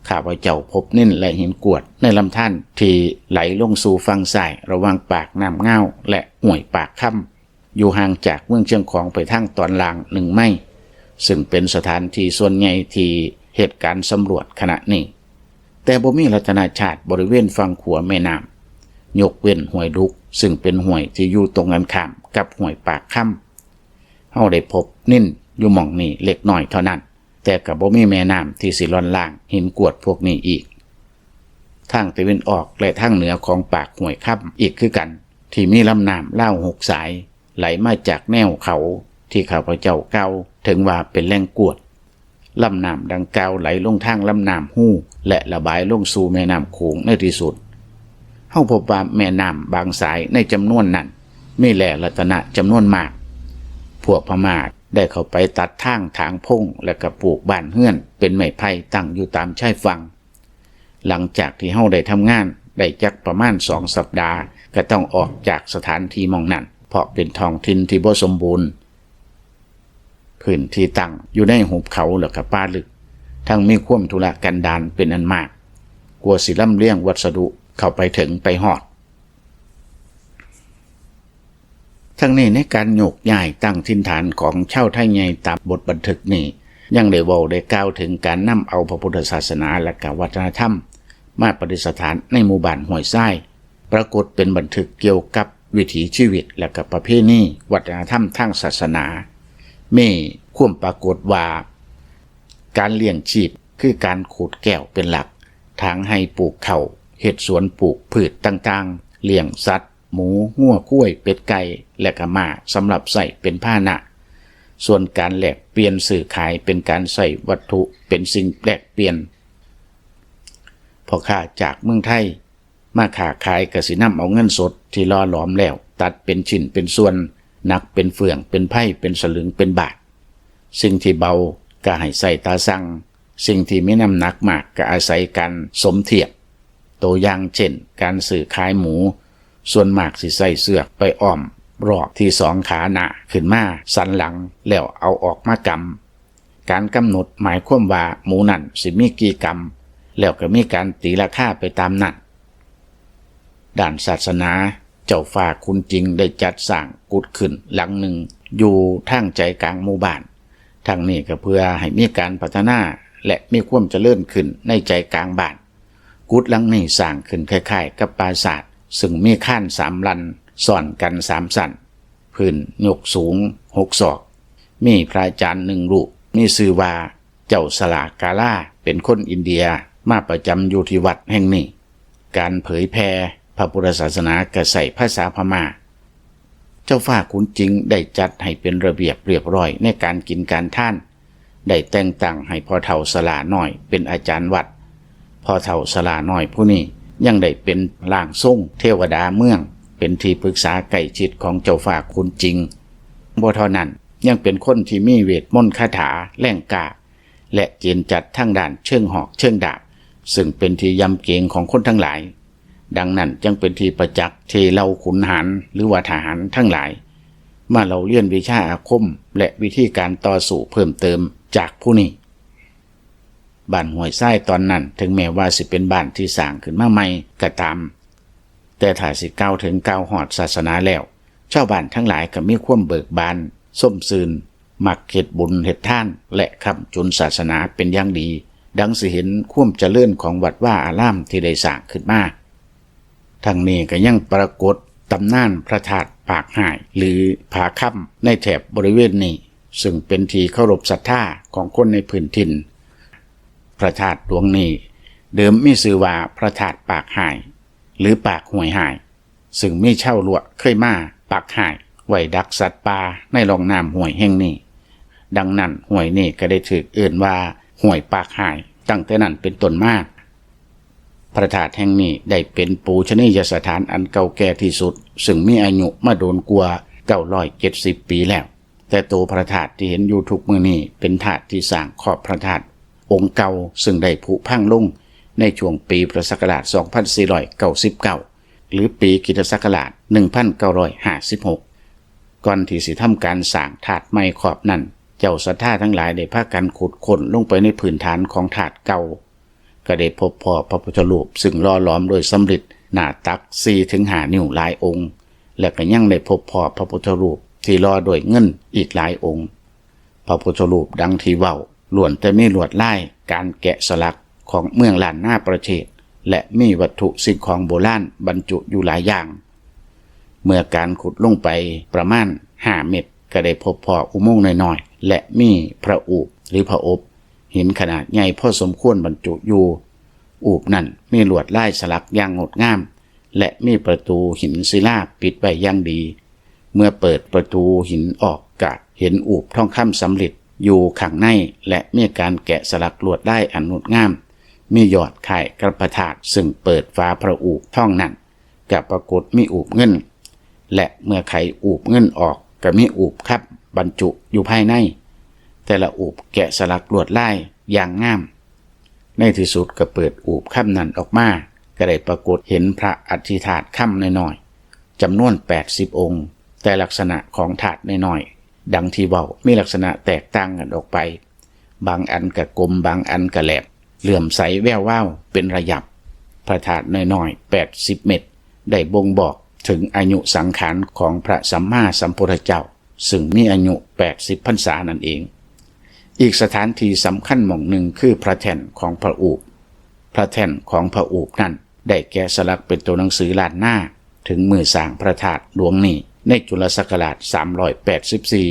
ຂ້າພະເຈົ້າພົບນິນ ແລະ ຫີນກວດໃນລຳທານທີ່ໄຫຼລົງສູ່ຝັ່ງຊ້າຍ ລະຫວ່າງປາກນ້ຳງາວ ແລະ ຫ້ວຍປາກຄຳ ຢູ່ຫ່າງຈາກເມືອງຊຽງຂອງໄປທາງຕອນລ່າງໜຶ່ງໄມ, ຊຶ່ງເປັນສະຖານທີ່ສ່ວນໃຫຍ່ທີ່ເຮັດການສຳຫຼວດຂະນະນີ້. ແຕ່ບໍ່ມີລັດຕະນະຊາດບໍລິເວນຝັ່ງຂວາແມ່ນ້ຳ, ຍົກເວັ້ນຫ້ວຍດຸກ, ຊຶ່ງເປັນຫ້ວຍທີ່ຢູ່ຕົງກັນຂ້າມກັບຫ້ວຍປາກຄຳ. ເຮົາໄດ້ພົບນິນຢູ່ໝ່ອງນີ້ເລັກນ້ອຍເທົ່ານັ້ນ, ແຕ່ກໍບໍ່ມີແມ່ນ້ຳທີ່ຊິລ້ອນລ້າງຫີນກວດພວກນີ້ອີກ. ທາງຕາເວັນອອກ ແລະ ທາງເໜືອຂອງປາກຫ້ວຍຄຳອີກຄືກັນ, ທີ່ມີລຳນ້ຳລາວຫົກສາຍ ໄຫຼມາຈາກແນວເຂົາທີ່ຂ້າພະເຈົ້າກ່າວເຖິງວ່າເປັນແຫຼ່ງກວດ. ລຳນ້ຳດັ່ງກ່າວໄຫຼລົງທາງລຳນ້ຳຮູ ແລະ ລະບາຍລົງສູ່ແມ່ນ້ຳໂຂງໃນທີ່ສຸດ. ເຮົາພົບວ່າແມ່ນ້ຳບາງສາຍໃນຈຳນວນນັ້ນ ມີແຮ່ລັດຕະນະຈຳນວນມາກ. ພວກພະມ້າໄດ້ເຂົ້າໄປຕັດທາງຖາງພົງ ແລະ ກະປູກບ້ານເຮືອນເປັນໄມ້ໄຜ່ຕັ້ງຢູ່ຕາມຊາຍຝັ່ງ. ຫຼັງຈາກທີ່ເຮົາໄດ້ທຳງານໄດ້ຈັກປະມານສອງສັບດາ ກະຕ້ອງອອກຈາກສະຖານທີ່ໝ່ອງນັ້ນ ເພາະເປັນທ້ອງຖິ່ນທີ່ບໍ່ສົມບູນ. ພື້ນທີ່ຕັ້ງຢູ່ໃນຫຸບເຂົາ ແລະ ກະປ່າລຶກ, ທັງມີຄວາມທຸລະກັນດານເປັນອັນມາກ ກວ່າຊິລຳລຽງວັດສະດຸເຂົ້າໄປເຖິງໄປຮອດ. ທັງນີ້ໃນການໂຍກຍ້າຍຕັ້ງຖິ່ນຖານຂອງຊາວໄທໃຫຍ່ຕາມບົດບັນທຶກນີ້ ຍັງໄດ້ເວົ້າໄດ້ກ່າວເຖິງການນຳເອົາພະພຸດທະສາສະໜາ ແລະ ກະວັດທະນະທຳມາປະດິດສະຖານໃນໝູ່ບ້ານຫ້ວຍຊາຍ. ປາກົດເປັນບັນທຶກກ່ຽວກັບວິຖີຊີວິດ ແລະ ກະປະເພນີວັດທະນະທຳທາງສາສະໜາ. ມີຄວາມປາກົດວ່າ ການລ້ຽງຊີບຄືການຂູດແກ້ວເປັນຫຼັກ, ຖາງໄຮ່ປູກເຂົ້າ, ເຮັດສວນປູກພືດຕ່າງໆ, ລ້ຽງສັດ, ໝູ, ງົວ, ຄວາຍ, ເປັດ, ໄກ່ ແລະ ກະມ້າ ສຳລັບໃຊ້ເປັນພາຫະນະ. ສ່ວນການແລກປ່ຽນຊື້ຂາຍເປັນການໃຊ້ວັດຖຸເປັນສິ່ງແລກປ່ຽນ. ພໍ່ຄ້າຈາກເມືອງໄທ ມາຄ້າຂາຍກະຊິນຳເອົາເງິນສົດທີ່ຫຼໍ່ຫຼອມແລ້ວ ຕັດເປັນຊິ້ນເປັນສ່ວນ, ໜັກເປັນເຟື່ອງ, ເປັນໄພ, ເປັນສະລຶງ, ເປັນບາດ. ສິ່ງທີ່ເບົາກະໃຫ້ໃສ່ຕາຊັ່ງ, ສິ່ງທີ່ມີນ້ຳໜັກມາກກະອາໄສການສົມທຽບ. ໂຕຢ່າງເຊັ່ນ ການຊື້ຂາຍໝູ ສ່ວນມາກຊິໃຊ້ເຊືອກໄປອ້ອມລອກທີ່ສອງຂາໜ້າຂຶ້ນມາສັນຫຼັງ ແລ້ວເອົາອອກມາກຳ. ການກຳນົດໝາຍຄວາມວ່າໝູນັ້ນຊິມີກີ່ກຳ ແລ້ວກໍມີການຕີລາຄາໄປຕາມນັ້ນ. ດ້ານສາສະໜາ, ເຈົ້າຟ້າຂຸນຈິງໄດ້ຈັດສ້າງກຸດຂຶ້ນຫຼັງໜຶ່ງຢູ່ທາງໃຈກາງໝູ່ບ້ານ. ທັງນີ້ກໍເພື່ອໃຫ້ມີການພັດທະນາ ແລະ ມີຄວາມຈະເລີນຂຶ້ນໃນໃຈກາງບ້ານ. ກຸດຫຼັງນີ້ສ້າງຂຶ້ນຄ້າຍໆກັບປາສາດ, ຊຶ່ງມີຄານສາມຫຼັ້ນຊ້ອນກັນສາມຊັ້ນ, ພື້ນຍົກສູງຫົກສອກ, ມີພະອາຈານໜຶ່ງຮູບ ມີຊື່ວ່າເຈົ້າສະຫຼາກາລາ ເປັນຄົນອິນເດຍ ມາປະຈຳຢູ່ທີ່ວັດແຫ່ງນີ້. ການເຜີຍແຜ່ພະພຸດທະສາສະໜາກໍໃຊ້ພາສາພະມ້າ. ເຈົ້າຟ້າຂຸນຈິງໄດ້ຈັດໃຫ້ເປັນລະບຽບລຽບຮ້ອຍໃນການກິນການທານ, ໄດ້ແຕ່ງຕັ້ງໃຫ້ພໍ່ເຖົ້າສະຫຼານ້ອຍເປັນອາຈານວັດ. ພໍ່ເຖົ້າສະຫຼານ້ອຍຜູ້ນີ້ຍັງໄດ້ເປັນຮ່າງຊົງເທວະດາເມືອງ, ເປັນທີ່ປຶກສາໃກ້ຊິດຂອງເຈົ້າຟ້າຂຸນຈິງ. ບໍ່ເທົ່ານັ້ນ, ຍັງເປັນຄົນທີ່ມີເວດມົນຄາຖາແຮງກ້າ ແລະ ເຈນຈັດທາງດ້ານເຊີງຫອກເຊີງດາບ, ຊຶ່ງເປັນທີ່ຢຳເກງຂອງຄົນທັງຫຼາຍ. ດັ່ງນັ້ນຈຶ່ງເປັນທີ່ປະຈັກທີ່ເຫຼົ່າຂຸນຫານ ຫຼືວ່າທະຫານທັງຫຼາຍ ມາເລົ່າລຽນວິຊາອາຄົມ ແລະ ວິທີການຕໍ່ສູ້ເພີ່ມເຕີມຈາກຜູ້ນີ້. ບ້ານຫ້ວຍຊາຍຕອນນັ້ນ ເຖິງແມ່ນວ່າຊິເປັນບ້ານທີ່ສ້າງຂຶ້ນມາໃໝ່ກໍຕາມ, ແຕ່ຖ້າຊິກ່າວເຖິງກ່າວຮອດສາສະໜາແລ້ວ, ຊາວບ້ານທັງຫຼາຍກໍມີຄວາມເບີກບານ, ຊົມຊື່ນ, ມັກເຮັດບຸນເຮັດທານ ແລະ ຄ້ຳຈຸນສາສະໜາເປັນຢ່າງດີ, ດັ່ງຊິເຫັນຄວາມຈະເລີນຂອງວັດວາອາລາມທີ່ໄດ້ສ້າງຂຶ້ນມາ. ທັງນີ້ກໍຍັງປາກົດຕຳນານພະທາດປາກຫາຍ ຫຼື ຜາຄຳ ໃນແຖບບໍລິເວນນີ້, ຊຶ່ງເປັນທີ່ເຄົາລົບສັດທາຂອງຄົນໃນພື້ນຖິ່ນ. ພະທາດຫຼວງນີ້ເດີມມີຊື່ວ່າພະທາດປາກຫາຍ ຫຼື ປາກຫ້ວຍຫາຍ, ຊຶ່ງມີຊາວລວກເຄີຍມາປັກຫາຍໄວ້ດັກສັດປ່າໃນຮ່ອງນ້ຳຫ້ວຍແຫ່ງນີ້. ດັ່ງນັ້ນ ຫ້ວຍນີ້ກໍໄດ້ຖືກເອີ້ນວ່າຫ້ວຍປາກຫາຍ ຕັ້ງແຕ່ນັ້ນເປັນຕົ້ນມາ. ພະທາດແຫ່ງນີ້ໄດ້ເປັນປູຊະນີຍະສະຖານອັນເກົ່າແກ່ທີ່ສຸດ, ຊຶ່ງມີອາຍຸມາດົນກວ່າເກົ້າຮ້ອຍເຈັດສິບປີແລ້ວ. ແຕ່ໂຕພະທາດທີ່ເຫັນຢູ່ທຸກມື້ນີ້ເປັນທາດທີ່ສ້າງຂອບພະທາດອົງເກົ່າ, ຊຶ່ງໄດ້ຜຸພັງລົງໃນຊ່ວງປີພຸດທະສັກກະລາດສອງພັນສີ່ຮ້ອຍເກົ້າສິບເກົ້າ ຫຼື ປີຄຣິສຕະສັກກະລາດໜຶ່ງພັນເກົ້າຮ້ອຍຫ້າສິບຫົກ. ກ່ອນທີ່ຊິທຳການສ້າງທາດໃໝ່ຂອບນັ້ນ, ເຈົ້າສັດທາທັງຫຼາຍໄດ້ພາກັນຂຸດຄົ້ນລົງໄປໃນພື້ນຖານຂອງທາດເກົ່າ, ກໍໄດ້ພົບພໍ້ພະພຸດທະຮູບ ຊຶ່ງຫຼໍ່ຫຼອມໂດຍສຳລິດ, ໜ້າຕັກສີ່ເຖິງຫ້ານິ້ວຫຼາຍອົງ, ແລະ ກໍຍັງໄດ້ພົບພໍ້ພະພຸດທະຮູບທີ່ຫຼໍ່ດ້ວຍເງິນອີກຫຼາຍອົງ. ພະພຸດທະຮູບດັ່ງທີ່ເວົ້າ ລ້ວນແຕ່ມີລວດລາຍການແກະສະຫຼັກຂອງເມືອງລ້ານນາປະເທດ ແລະ ມີວັດຖຸສິ່ງຂອງໂບລານບັນຈຸຢູ່ຫຼາຍຢ່າງ. ເມື່ອການຂຸດລົງໄປປະມານຫ້າເມັດ ກໍໄດ້ພົບພໍ້ອຸໂມງນ້ອຍໆ ແລະ ມີພະອູບ ຫຼື ພະອົບ ຫີນຂະໜາດໃຫຍ່ພໍສົມຄວນບັນຈຸຢູ່. ອູບນັ້ນມີລວດລາຍສະຫຼັກຢ່າງງົດງາມ ແລະ ມີປະຕູຫີນສິລາປິດໄວ້ຢ່າງດີ. ເມື່ອເປີດປະຕູຫີນອອກ ກະເຫັນອູບທອງຄຳສຳລິດຢູ່ຂ້າງໃນ ແລະ ມີການແກະສະຫຼັກລວດລາຍອັນງົດງາມ ມີຍອດຄ້າຍກັບພະທາດ ຊຶ່ງເປີດຝາພະອູບທອງນັ້ນ ກໍປາກົດມີອູບເງິນ ແລະ ເມື່ອໄຂອູບເງິນອອກ ກໍມີອູບຄຳບັນຈຸຢູ່ພາຍໃນ. ແຕ່ລະອູບແກະສະຫຼັກລວດລາຍຢ່າງງາມ. ໃນທີ່ສຸດກໍເປີດອູບຄຳນັ້ນອອກມາ ກໍໄດ້ປາກົດເຫັນພະອະທິທາດຄຳນ້ອຍໆ ຈຳນວນແປດສິບອົງ, ແຕ່ລັກສະນະຂອງທາດນ້ອຍໆ ດັ່ງທີ່ເວົ້າ ມີລັກສະນະແຕກຕ່າງກັນອອກໄປ, ບາງອັນກະກົມ, ບາງອັນກະແຫຼບ, ເຫຼື້ອມໃສແວວວາວເປັນລະດັບ. ພະທາດນ້ອຍໆ ແປດສິບເມັດ ໄດ້ບົ່ງບອກເຖິງອາຍຸສັງຂານຂອງພະສຳມາສຳພຸດທະເຈົ້າ ຊຶ່ງມີອາຍຸແປດສິບພັນສານັ້ນເອງ. ອີກສະຖານທີ່ສຳຄັນໝ່ອງໜຶ່ງຄືພະແທ່ນຂອງພະອູບ. ພະແທ່ນຂອງພະອູບນັ້ນ ໄດ້ແກະສະຫຼັກເປັນຕົວໜັງສືລ້ານນາ ເຖິງມື້ສ້າງພະທາດຫຼວງນີ້ ໃນຈຸລະສັກກະລາດສາມຮ້ອຍແປດສິບສີ່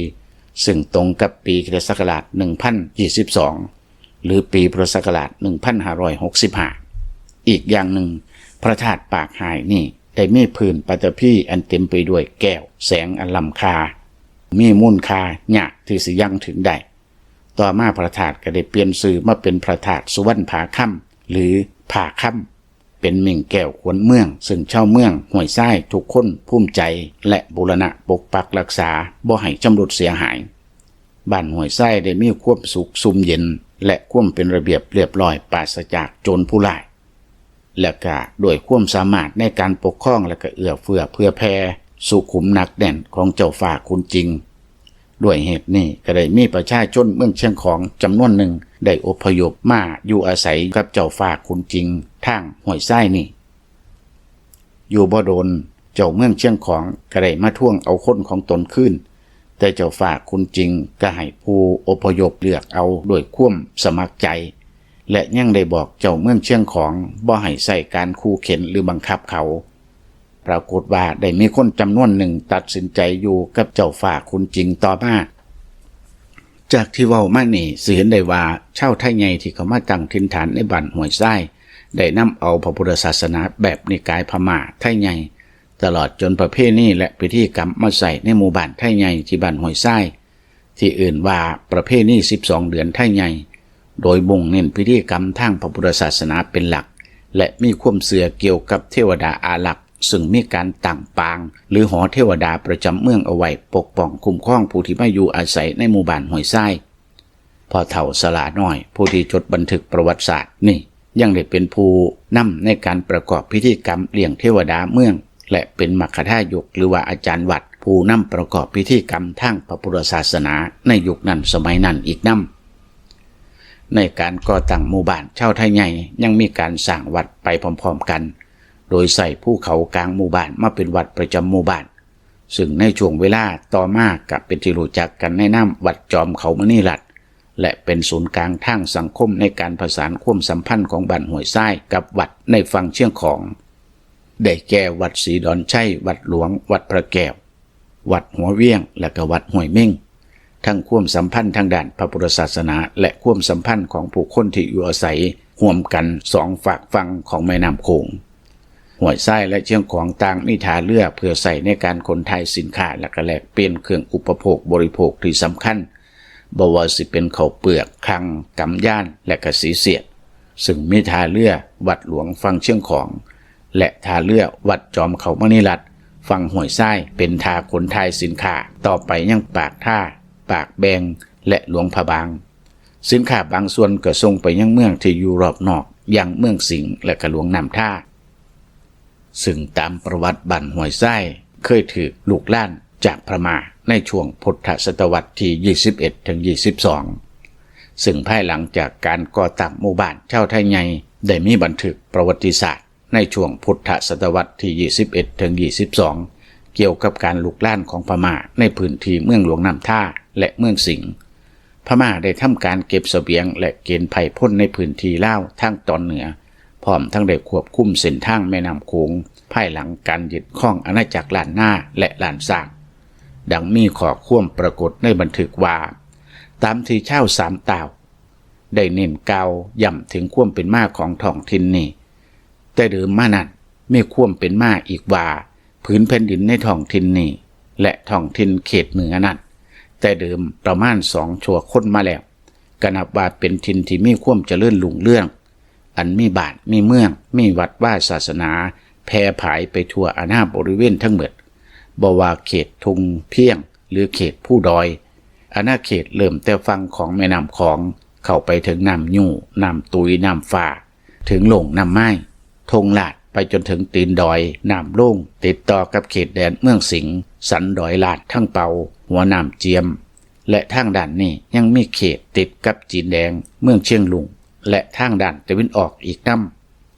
ຊຶ່ງຕົງກັບປີຄຣິສຕະສັກກະລາດໜຶ່ງພັນຊາວສອງ ຫຼື ປີພຸດທະສັກກະລາດໜຶ່ງພັນຫ້າຮ້ອຍຫົກສິບຫ້າ. ອີກຢ່າງໜຶ່ງ, ພະທາດປາກຫາຍນີ້ໄດ້ມີພື້ນປະຖະພີອັນເຕັມໄປດ້ວຍແກ້ວແສງອັນລ້ຳຄ່າ, ມີມູນຄ່າຍາກທີ່ຊິຍັງເຖິງໄດ້. ຕໍ່ມາພະທາດກໍໄດ້ປ່ຽນຊື່ມາເປັນພະທາດສຸວັນຜາຄຳ ຫຼື ຜາຄຳ ເປັນໝິ່ງແກ້ວຂວັນເມືອງ, ຊຶ່ງຊາວເມືອງຫ້ວຍຊາຍທຸກຄົນພູມໃຈ ແລະ ບູລະນະປົກປັກຮັກສາ ບໍ່ໃຫ້ຊຳລຸດເສຍຫາຍ. ບ້ານຫ້ວຍຊາຍໄດ້ມີຄວາມສຸກຊຸ່ມເຢັນ ແລະ ຄວາມເປັນລະບຽບລຽບຮ້ອຍ ປາສະຈາກໂຈນຜູ້ຮ້າຍ ແລະ ກະດ້ວຍຄວາມສາມາດໃນການປົກຄອງ ແລະ ກະເອື້ອເຟື້ອເຜື່ອແຜ່ ສຸຂຸມໜັກແໜ້ນຂອງເຈົ້າຟ້າຂຸນຈິງ. ດ້ວຍເຫດນີ້ກໍໄດ້ມີປະຊາຊົນເມືອງຊຽງຂອງຈຳນວນໜຶ່ງໄດ້ອົບພະຍົບມາຢູ່ອາໄສກັບເຈົ້າຟ້າຂຸນຈິງທາງຫ້ວຍຊາຍນີ້. ຢູ່ບໍ່ດົນ, ເຈົ້າເມືອງຊຽງຂອງກໍໄດ້ມາທວງເອົາຄົນຂອງຕົນຄືນ, ແຕ່ເຈົ້າຟ້າຂຸນຈິງກໍໃຫ້ຜູ້ອົບພະຍົບເລືອກເອົາດ້ວຍຄວາມສະໝັກໃຈ ແລະ ຍັງໄດ້ບອກເຈົ້າເມືອງຊຽງຂອງບໍ່ໃຫ້ໃຊ້ການຂູ່ເຂັນ ຫຼື ບັງຄັບເຂົາ. ປາກົດວ່າໄດ້ມີຄົນຈຳນວນໜຶ່ງຕັດສິນໃຈຢູ່ກັບເຈົ້າຟ້າຂຸນຈິງຕໍ່ມາ. ຈາກທີ່ເວົ້າມານີ້ ຊິເຫັນໄດ້ວ່າ ຊາວໄທໃຫຍ່ທີ່ເຂົ້າມາຕັ້ງຖິ່ນຖານໃນບ້ານຫ້ວຍຊາຍ ໄດ້ນຳເອົາພະພຸດທະສາສະໜາແບບນິກາຍພະມ້າໄທໃຫຍ່ ຕະຫຼອດຈົນປະເພນີ ແລະ ພິທີກຳມາໃຊ້ໃນໝູ່ບ້ານໄທໃຫຍ່ທີ່ບ້ານຫ້ວຍຊາຍ ທີ່ເອີ້ນວ່າປະເພນີສິບສອງເດືອນໄທໃຫຍ່ ໂດຍມຸ່ງເນັ້ນພິທີກຳທາງພະພຸດທະສາສະໜາເປັນຫຼັກ ແລະ ມີຄວາມເຊື່ອກ່ຽວກັບເທວະດາອາລັກ ຊຶ່ງມີການຕັ້ງປາງ ຫຼື ຫໍເທວະດາປະຈຳເມືອງເອົາໄວ້ ປົກປ້ອງຄຸ້ມຄອງຜູ້ທີ່ມາຢູ່ອາໄສໃນໝູ່ບ້ານຫ້ວຍຊາຍ. ພໍ່ເຖົ້າສະຫຼານ້ອຍ ຜູ້ທີ່ຈົດບັນທຶກປະຫວັດສາດນີ້ ຍັງໄດ້ເປັນຜູ້ນຳໃນການປະກອບພິທີກຳລ້ຽງເທວະດາເມືອງ ແລະ ເປັນມັກຄະທາຍົກ ຫຼືວ່າອາຈານວັດ ຜູ້ນຳປະກອບພິທີກຳທາງພະພຸດທະສາສະໜາໃນຍຸກນັ້ນສະໄໝນັ້ນອີກນຳ. ໃນການກໍ່ຕັ້ງໝູ່ບ້ານ ຊາວໄທໃຫຍ່ຍັງມີການສ້າງວັດໄປພ້ອມໆກັນ ໂດຍໃຊ້ພູເຂົາກາງໝູ່ບ້ານມາເປັນວັດປະຈຳໝູ່ບ້ານ ຊຶ່ງໃນຊ່ວງເວລາຕໍ່ມາກະເປັນທີ່ຮູ້ຈັກກັນໃນນາມວັດຈອມເຂົາມະນີລັດ ແລະ ເປັນສູນກາງທາງສັງຄົມໃນການປະສານຄວາມສຳພັນຂອງບ້ານຫ້ວຍຊາຍກັບວັດໃນຝັ່ງຊຽງຂອງ ໄດ້ແກ່ ວັດສີດອນໄຊ, ວັດຫຼວງ, ວັດພະແກ້ວ, ວັດຫົວວຽງ ແລະ ກະວັດຫ້ວຍເມັງ. ທັງຄວາມສຳພັນທາງດ້ານພະພຸດທະສາສະໜາ ແລະ ຄວາມສຳພັນຂອງຜູ້ຄົນທີ່ຢູ່ອາໄສຮ່ວມກັນສອງຟາກຝັ່ງຂອງແມ່ນ້ຳໂຂງ. ຫ້ວຍຊາຍ ແລະ ຊຽງຂອງຕ່າງມີທ່າເຮືອເພື່ອໃຊ້ໃນການຂົນຖ່າຍສິນຄ້າ ແລະ ກະແລກປ່ຽນເຄື່ອງອຸປະໂພກບໍລິໂພກທີ່ສຳຄັນ, ບໍ່ວ່າຊິເປັນເຂົ້າເປືອກ, ຄັງ, ກຳຍານ ແລະ ກະສີສຽດ, ຊຶ່ງມີທ່າເຮືອວັດຫຼວງຝັ່ງຊຽງຂອງ ແລະ ທ່າເຮືອວັດຈອມເຂົາມະນີລັດ ຝັ່ງຫ້ວຍຊາຍ ເປັນທ່າຂົນຖ່າຍສິນຄ້າຕໍ່ໄປຍັງປາກທ່າ, ປາກແບງ ແລະ ຫຼວງພະບາງ. ສິນຄ້າບາງສ່ວນກໍສົ່ງໄປຍັງເມືອງທີ່ຢູ່ລອບນອກ ຢ່າງເມືອງສິງ ແລະ ກະຫຼວງນ້ຳທາ. ຊຶ່ງຕາມປະຫວັດ ບ້ານຫ້ວຍຊາຍເຄີຍຖືກລຸກລານຈາກພະມ້າໃນຊ່ວງພຸດທະສະຕະວັດທີຊາວເອັດ ເຖິງຊາວສອງ ຊຶ່ງພາຍຫຼັງຈາກການກໍ່ຕັ້ງໝູ່ບ້ານ ຊາວໄທໃຫຍ່ໄດ້ມີບັນທຶກປະຫວັດຕິສາດ ໃນຊ່ວງພຸດທະສະຕະວັດທີຊາວເອັດ ເຖິງຊາວສອງ ກ່ຽວກັບການລຸກລານຂອງພະມ້າໃນພື້ນທີ່ເມືອງຫຼວງນ້ຳທາ ແລະ ເມືອງສິງ. ພະມ້າໄດ້ທຳການເກັບສະບຽງ ແລະ ເກນໄພພົນໃນພື້ນທີ່ລາວທາງຕອນເໜືອ, ພ້ອມທັງໄດ້ຄວບຄຸມເສັ້ນທາງແມ່ນ້ຳໂຂງ ພາຍຫຼັງການຍຶດຄອງອານາຈັກລ້ານນາ ແລະ ລ້ານຊ້າງ. ດັ່ງມີຂໍ້ຄວາມປາກົດໃນບັນທຶກວ່າ, ຕາມທີ່ຊາວສາມຕ່າວໄດ້ເນັ້ນກ່າວຢ້ຳເຖິງຄວາມເປັນມາຂອງທ້ອງຖິ່ນນີ້, ແຕ່ເດີມມານັ້ນ ມີຄວາມເປັນມາອີກວ່າ ຜືນແຜ່ນດິນໃນທ້ອງຖິ່ນນີ້ ແລະ ທ້ອງຖິ່ນເຂດເໜືອນັ້ນ ແຕ່ເດີມປະມານສອງຊົ່ວຄົນມາແລ້ວ ກໍນັບວ່າເປັນຖິ່ນທີ່ມີຄວາມຈະເລີນຮຸ່ງເຮືອງ, ອັນມີບ້ານ ມີເມືອງ ມີວັດວາສາສະໜາ ແຜ່ຜາຍໄປທົ່ວອານາບໍລິເວນທັງໝົດ, ບໍ່ວ່າເຂດທົ່ງພຽງ ຫຼື ເຂດພູດອຍ. ອານາເຂດເລີ່ມແຕ່ຝັ່ງຂອງແມ່ນ້ຳຂອງ ເຂົ້າໄປເຖິງນ້ຳຍູ, ນ້ຳຕຸຍ, ນ້ຳຟ້າ, ເຖິງໂລງນ້ຳມາຍ, ທົ່ງລາດ ໄປຈົນເຖິງຕີນດອຍ, ນ້ຳໂລງ, ຕິດຕໍ່ກັບເຂດແດນເມືອງສິງ, ສັນດອຍລາດ, ທັງເປົາ, ຫົວນ້ຳຈຽມ ແລະ ທາງດ້ານນີ້ຍັງມີເຂດຕິດກັບຈີນແດງ, ເມືອງຊຽງລຸງ ແລະ ທາງດ້ານຕາເວັນອອກອີກນຳ.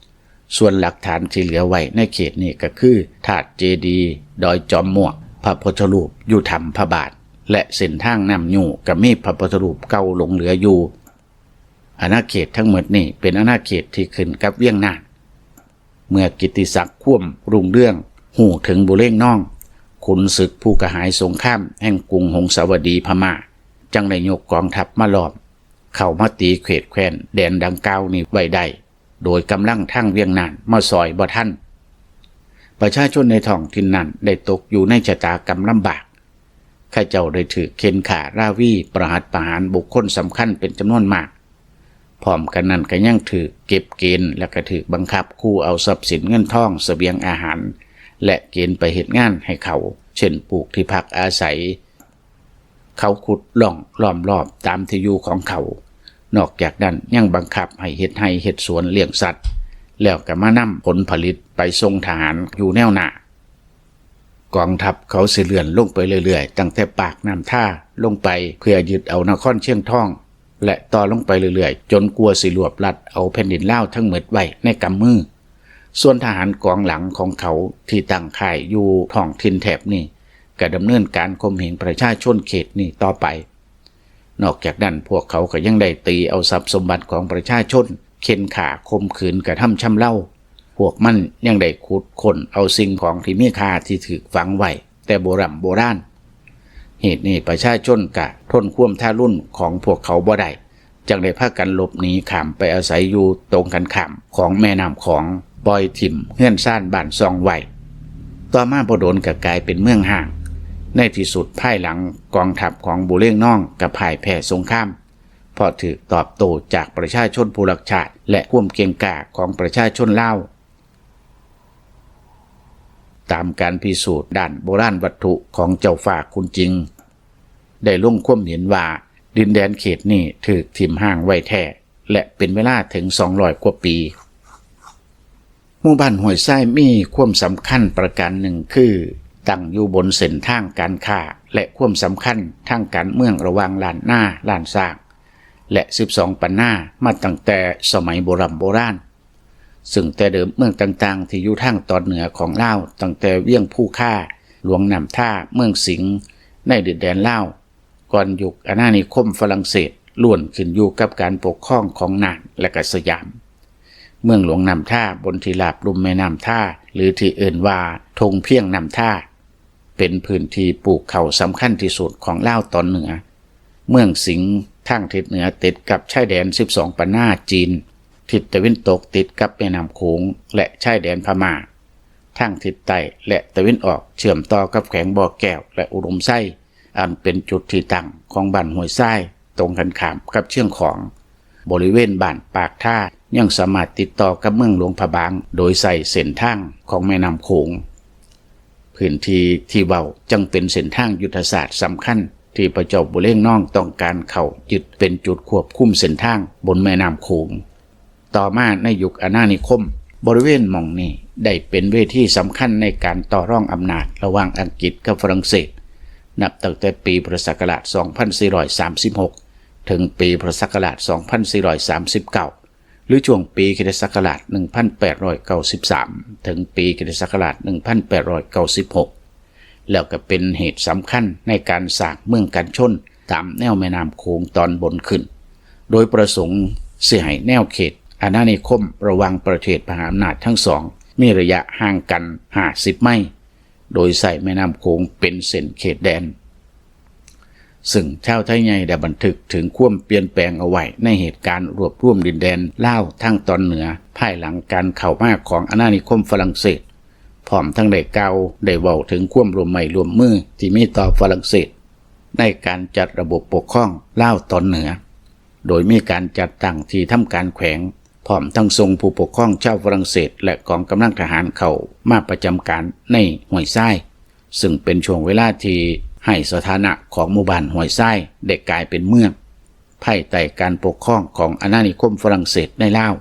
ສ່ວນຫຼັກຖານທີ່ເຫຼືອໄວ້ໃນເຂດນີ້ກໍຄື ທາດເຈດີ, ດອຍຈອມໝວກ, ພະພຸດທະຮູບຢູ່ຖ້ຳພະບາດ ແລະ ເສັ້ນທາງນ້ຳຍູກໍມີພະພຸດທະຮູບເກົ່າຫຼົງເຫຼືອຢູ່. ອານາເຂດທັງໝົດນີ້ເປັນອານາເຂດທີ່ຂຶ້ນກັບວຽງນານ. ເມື່ອກິດຕິສັກຄວາມຮຸ່ງເຮືອງຮູ້ເຖິງບູເລງນອງ, ຂຸນສຶກຜູ້ກະຫາຍສົງຄາມແຫ່ງກຸງຫົງສາວະດີພະມ້າ ຈັ່ງໄດ້ຍົກກອງທັບມາລ້ອມ, ເຂົ້າມາຕີເຂດແຄວ້ນແດນດັ່ງກ່າວນີ້ໄວ້ໄດ້ ໂດຍກຳລັງທາງວຽງນານມາຊ່ອຍບໍ່ທັນ. ປະຊາຊົນໃນທ້ອງຖິ່ນນັ້ນໄດ້ຕົກຢູ່ໃນຊະຕາກຳລຳບາກ. ເຂົາເຈົ້າໄດ້ຖືກເຂັ່ນຂ້າລາວີ, ປະຫັດປະຫານບຸກຄົນສຳຄັນເປັນຈຳນວນມາກ. ພ້ອມກັນນັ້ນກໍຍັງຖືກເກັບເກນ ແລະ ກໍຖືກບັງຄັບຂູ່ເອົາຊັບສິນເງິນທອງ, ສະບຽງອາຫານ ແລະ ເກນໄປເຮັດງານໃຫ້ເຂົາ, ເຊັ່ນ ປູກທີ່ພັກອາໄສ, ເຂົາຂຸດຮ່ອງລ້ອມລອບຕາມທີ່ຢູ່ຂອງເຂົາ. ນອກຈາກນັ້ນຍັງບັງຄັບໃຫ້ເຮັດໄຮ່ເຮັດສວນ, ລ້ຽງສັດ, ແລ້ວກໍມານຳຜົນຜະລິດໄປສົ່ງທະຫານຢູ່ແນວໜ້າ. ກອງທັບເຂົາຊິເລື່ອນລົງໄປເລື້ອຍໆ ຕັ້ງແຕ່ປາກນ້ຳທາລົງໄປ ເພື່ອຍຶດເອົານະຄອນຊຽງທອງ ແລະ ຕໍ່ລົງໄປເລື້ອຍໆ ຈົນກວ່າຊິລວບລັດເອົາແຜ່ນດິນລາວທັງໝົດໄວ້ໃນກຳມື. ສ່ວນທະຫານກອງຫຼັງຂອງເຂົາທີ່ຕັ້ງຄ້າຍຢູ່ທ້ອງຖິ່ນແຖບນີ້ ກໍດຳເນີນການຂົ່ມເຫງປະຊາຊົນເຂດນີ້ຕໍ່ໄປ. ນອກຈາກນັ້ນ ພວກເຂົາກໍຍັງໄດ້ຕີເອົາຊັບສົມບັດຂອງປະຊາຊົນ, ເຂັ່ນຂ້າ, ຂົ່ມຂືນ, ກະທຳຊຳເລົາ. ພວກມັນຍັງໄດ້ຂຸດຄົ້ນເອົາສິ່ງຂອງທີ່ມີຄ່າທີ່ຖືກຝັງໄວ້ແຕ່ໂບຮ່ຳໂບລານ. ເຫດນີ້ປະຊາຊົນກະທົນຄວາມທາລຸນຂອງພວກເຂົາບໍ່ໄດ້, ຈຶ່ງໄດ້ພາກັນຫຼົບໜີຂ້າມໄປອາໄສຢູ່ຕົງກັນຂ້າມຂອງແມ່ນ້ຳຂອງ, ປ່ອຍຖິ້ມເຮືອນຊານບ້ານຊ່ອງໄວ້. ຕໍ່ມາບໍ່ດົນກໍກາຍເປັນເມືອງຮ້າງ. ໃນທີ່ສຸດພາຍຫຼັງກອງທັບຂອງບູເລງນອງກໍພ່າຍແພ້ສົງຄາມ ເພາະຖືກຕອບໂຕ້ຈາກປະຊາຊົນຜູ້ຮັກຊາດ ແລະ ຄວາມເກັ່ງກ້າຂອງປະຊາຊົນລາວ. ຕາມການພິສູດດ້ານໂບລານວັດຖຸຂອງເຈົ້າຟ້າຄຸນຈິງ ໄດ້ລົງຄວາມເຫັນວ່າ ດິນແດນເຂດນີ້ຖືກຖິ້ມຮ້າງໄວ້ແທ້ ແລະ ເປັນເວລາເຖິງສອງຮ້ອຍກວ່າປີ. ໝູ່ບ້ານຫ້ວຍຊາຍມີຄວາມສຳຄັນປະການໜຶ່ງຄື ຕັ້ງຢູ່ບົນເສັ້ນທາງການຄ້າ ແລະ ຄວາມສຳຄັນທາງການເມືອງລະຫວ່າງລ້ານນາ, ລ້ານຊ້າງ ແລະ ສິບສອງປັນນາ ມາຕັ້ງແຕ່ສະໄໝໂບຮ່ຳໂບລານ. ຊຶ່ງແຕ່ເດີມເມືອງຕ່າງໆທີ່ຢູ່ທາງຕອນເໜືອຂອງລາວ, ຕັ້ງແຕ່ວຽງພູຄາ, ຫຼວງນ້ຳທາ, ເມືອງສິງ, ໃນດິນແດນລາວ ກ່ອນຍຸກອານານິຄົມຝຣັ່ງເສດ ລ້ວນຂຶ້ນຢູ່ກັບການປົກຄອງຂອງນ່ານ ແລະ ກະສະຫຍາມ. ເມືອງຫຼວງນ້ຳທາ ບົນທີ່ລາບລຸ່ມແມ່ນ້ຳທາ ຫຼື ທີ່ເອີ້ນວ່າທົ່ງພຽງນ້ຳທາ ເປັນພື້ນທີ່ປູກເຂົ້າສຳຄັນທີ່ສຸດຂອງລາວຕອນເໜືອ. ເມືອງສິງ ທາງທິດເໜືອຕິດກັບຊາຍແດນສິບສອງປັນນາຈີນ, ທິດຕາເວັນຕົກຕິດກັບແມ່ນ້ຳໂຂງ ແລະ ຊາຍແດນພະມ້າ, ທາງທິດໃຕ້ ແລະ ຕາເວັນອອກເຊື່ອມຕໍ່ກັບແຂວງບໍ່ແກ້ວ ແລະ ອຸດົມໄຊ, ອັນເປັນຈຸດທີ່ຕັ້ງຂອງບ້ານຫ້ວຍຊາຍ ຕົງກັນຂ້າມກັບຊຽງຂອງ. ບໍລິເວນບ້ານປາກທາ ຍັງສາມາດຕິດຕໍ່ກັບເມືອງຫຼວງພະບາງ ໂດຍໃຊ້ເສັ້ນທາງຂອງແມ່ນ້ຳໂຂງ. ພື້ນທີ່ທີ່ເວົ້າຈຶ່ງເປັນເສັ້ນທາງຍຸດທະສາດສຳຄັນ ທີ່ພະເຈົ້າບູເລງນອງຕ້ອງການເຂົ້າຍຶດເປັນຈຸດຄວບຄຸມເສັ້ນທາງບົນແມ່ນ້ຳໂຂງ. ຕໍ່ມາໃນຍຸກອານານິຄົມ, ບໍລິເວນໝ່ອງນີ້ໄດ້ເປັນເວທີສຳຄັນໃນການຕໍ່ລອງອຳນາດລະຫວ່າງອັງກິດກັບຝຣັ່ງເສດ, ນັບຕັ້ງແຕ່ປີພຸດທະສັກກະລາດສອງພັນສີ່ຮ້ອຍສາມສິບຫົກ ເຖິງປີພຸດທະສັກກະລາດສອງພັນສີ່ຮ້ອຍສາມສິບເກົ້າ ຫຼື ຊ່ວງປີຄຣິສຕະສັກກະລາດໜຶ່ງພັນແປດຮ້ອຍເກົ້າສິບສາມ ເຖິງປີຄຣິສຕະສັກກະລາດໜຶ່ງພັນແປດຮ້ອຍເກົ້າສິບຫົກ ແລ້ວກໍເປັນເຫດສຳຄັນໃນການສ້າງເມືອງກັນຊົນຕາມແນວແມ່ນ້ຳໂຂງຕອນບົນຂຶ້ນ, ໂດຍປະສົງຊິໃຫ້ແນວເຂດອານານິຄົມລະຫວ່າງປະເທດມະຫາອຳນາດທັງສອງ ມີໄລຍະຫ່າງກັນຫ້າສິບໄມ ໂດຍໃຊ້ແມ່ນ້ຳໂຂງເປັນເສັ້ນເຂດແດນ. ຊຶ່ງຊາວໄທໃຫຍ່ໄດ້ບັນທຶກເຖິງຄວາມປ່ຽນແປງເອົາໄວ້ໃນເຫດການລວບລວມດິນແດນລາວທາງຕອນເໜືອ ພາຍຫຼັງການເຂົ້າມາຂອງອານານິຄົມຝຣັ່ງເສດ, ພ້ອມທັງໄດ້ກ່າວ, ໄດ້ເວົ້າເຖິງຄວາມຮ່ວມໄມ້ຮ່ວມມືທີ່ມີຕໍ່ຝຣັ່ງເສດໃນການຈັດລະບົບປົກຄອງລາວຕອນເໜືອ, ໂດຍມີການຈັດຕັ້ງທີ່ທຳການແຂວງ, ພ້ອມທັງສົ່ງຜູ້ປົກຄອງຊາວຝຣັ່ງເສດ ແລະ ກອງກຳລັງທະຫານເຂົ້າມາປະຈຳການໃນຫ້ວຍຊາຍ, ຊຶ່ງເປັນຊ່ວງເວລາທີ່ໃຫ້ສະຖານະຂອງໝູ່ບ້ານຫ້ວຍຊາຍໄດ້ກາຍເປັນເມືອງ ພາຍໃຕ້ການປົກຄອງຂອງອານານິຄົມຝຣັ່ງເສດໃນລາວ.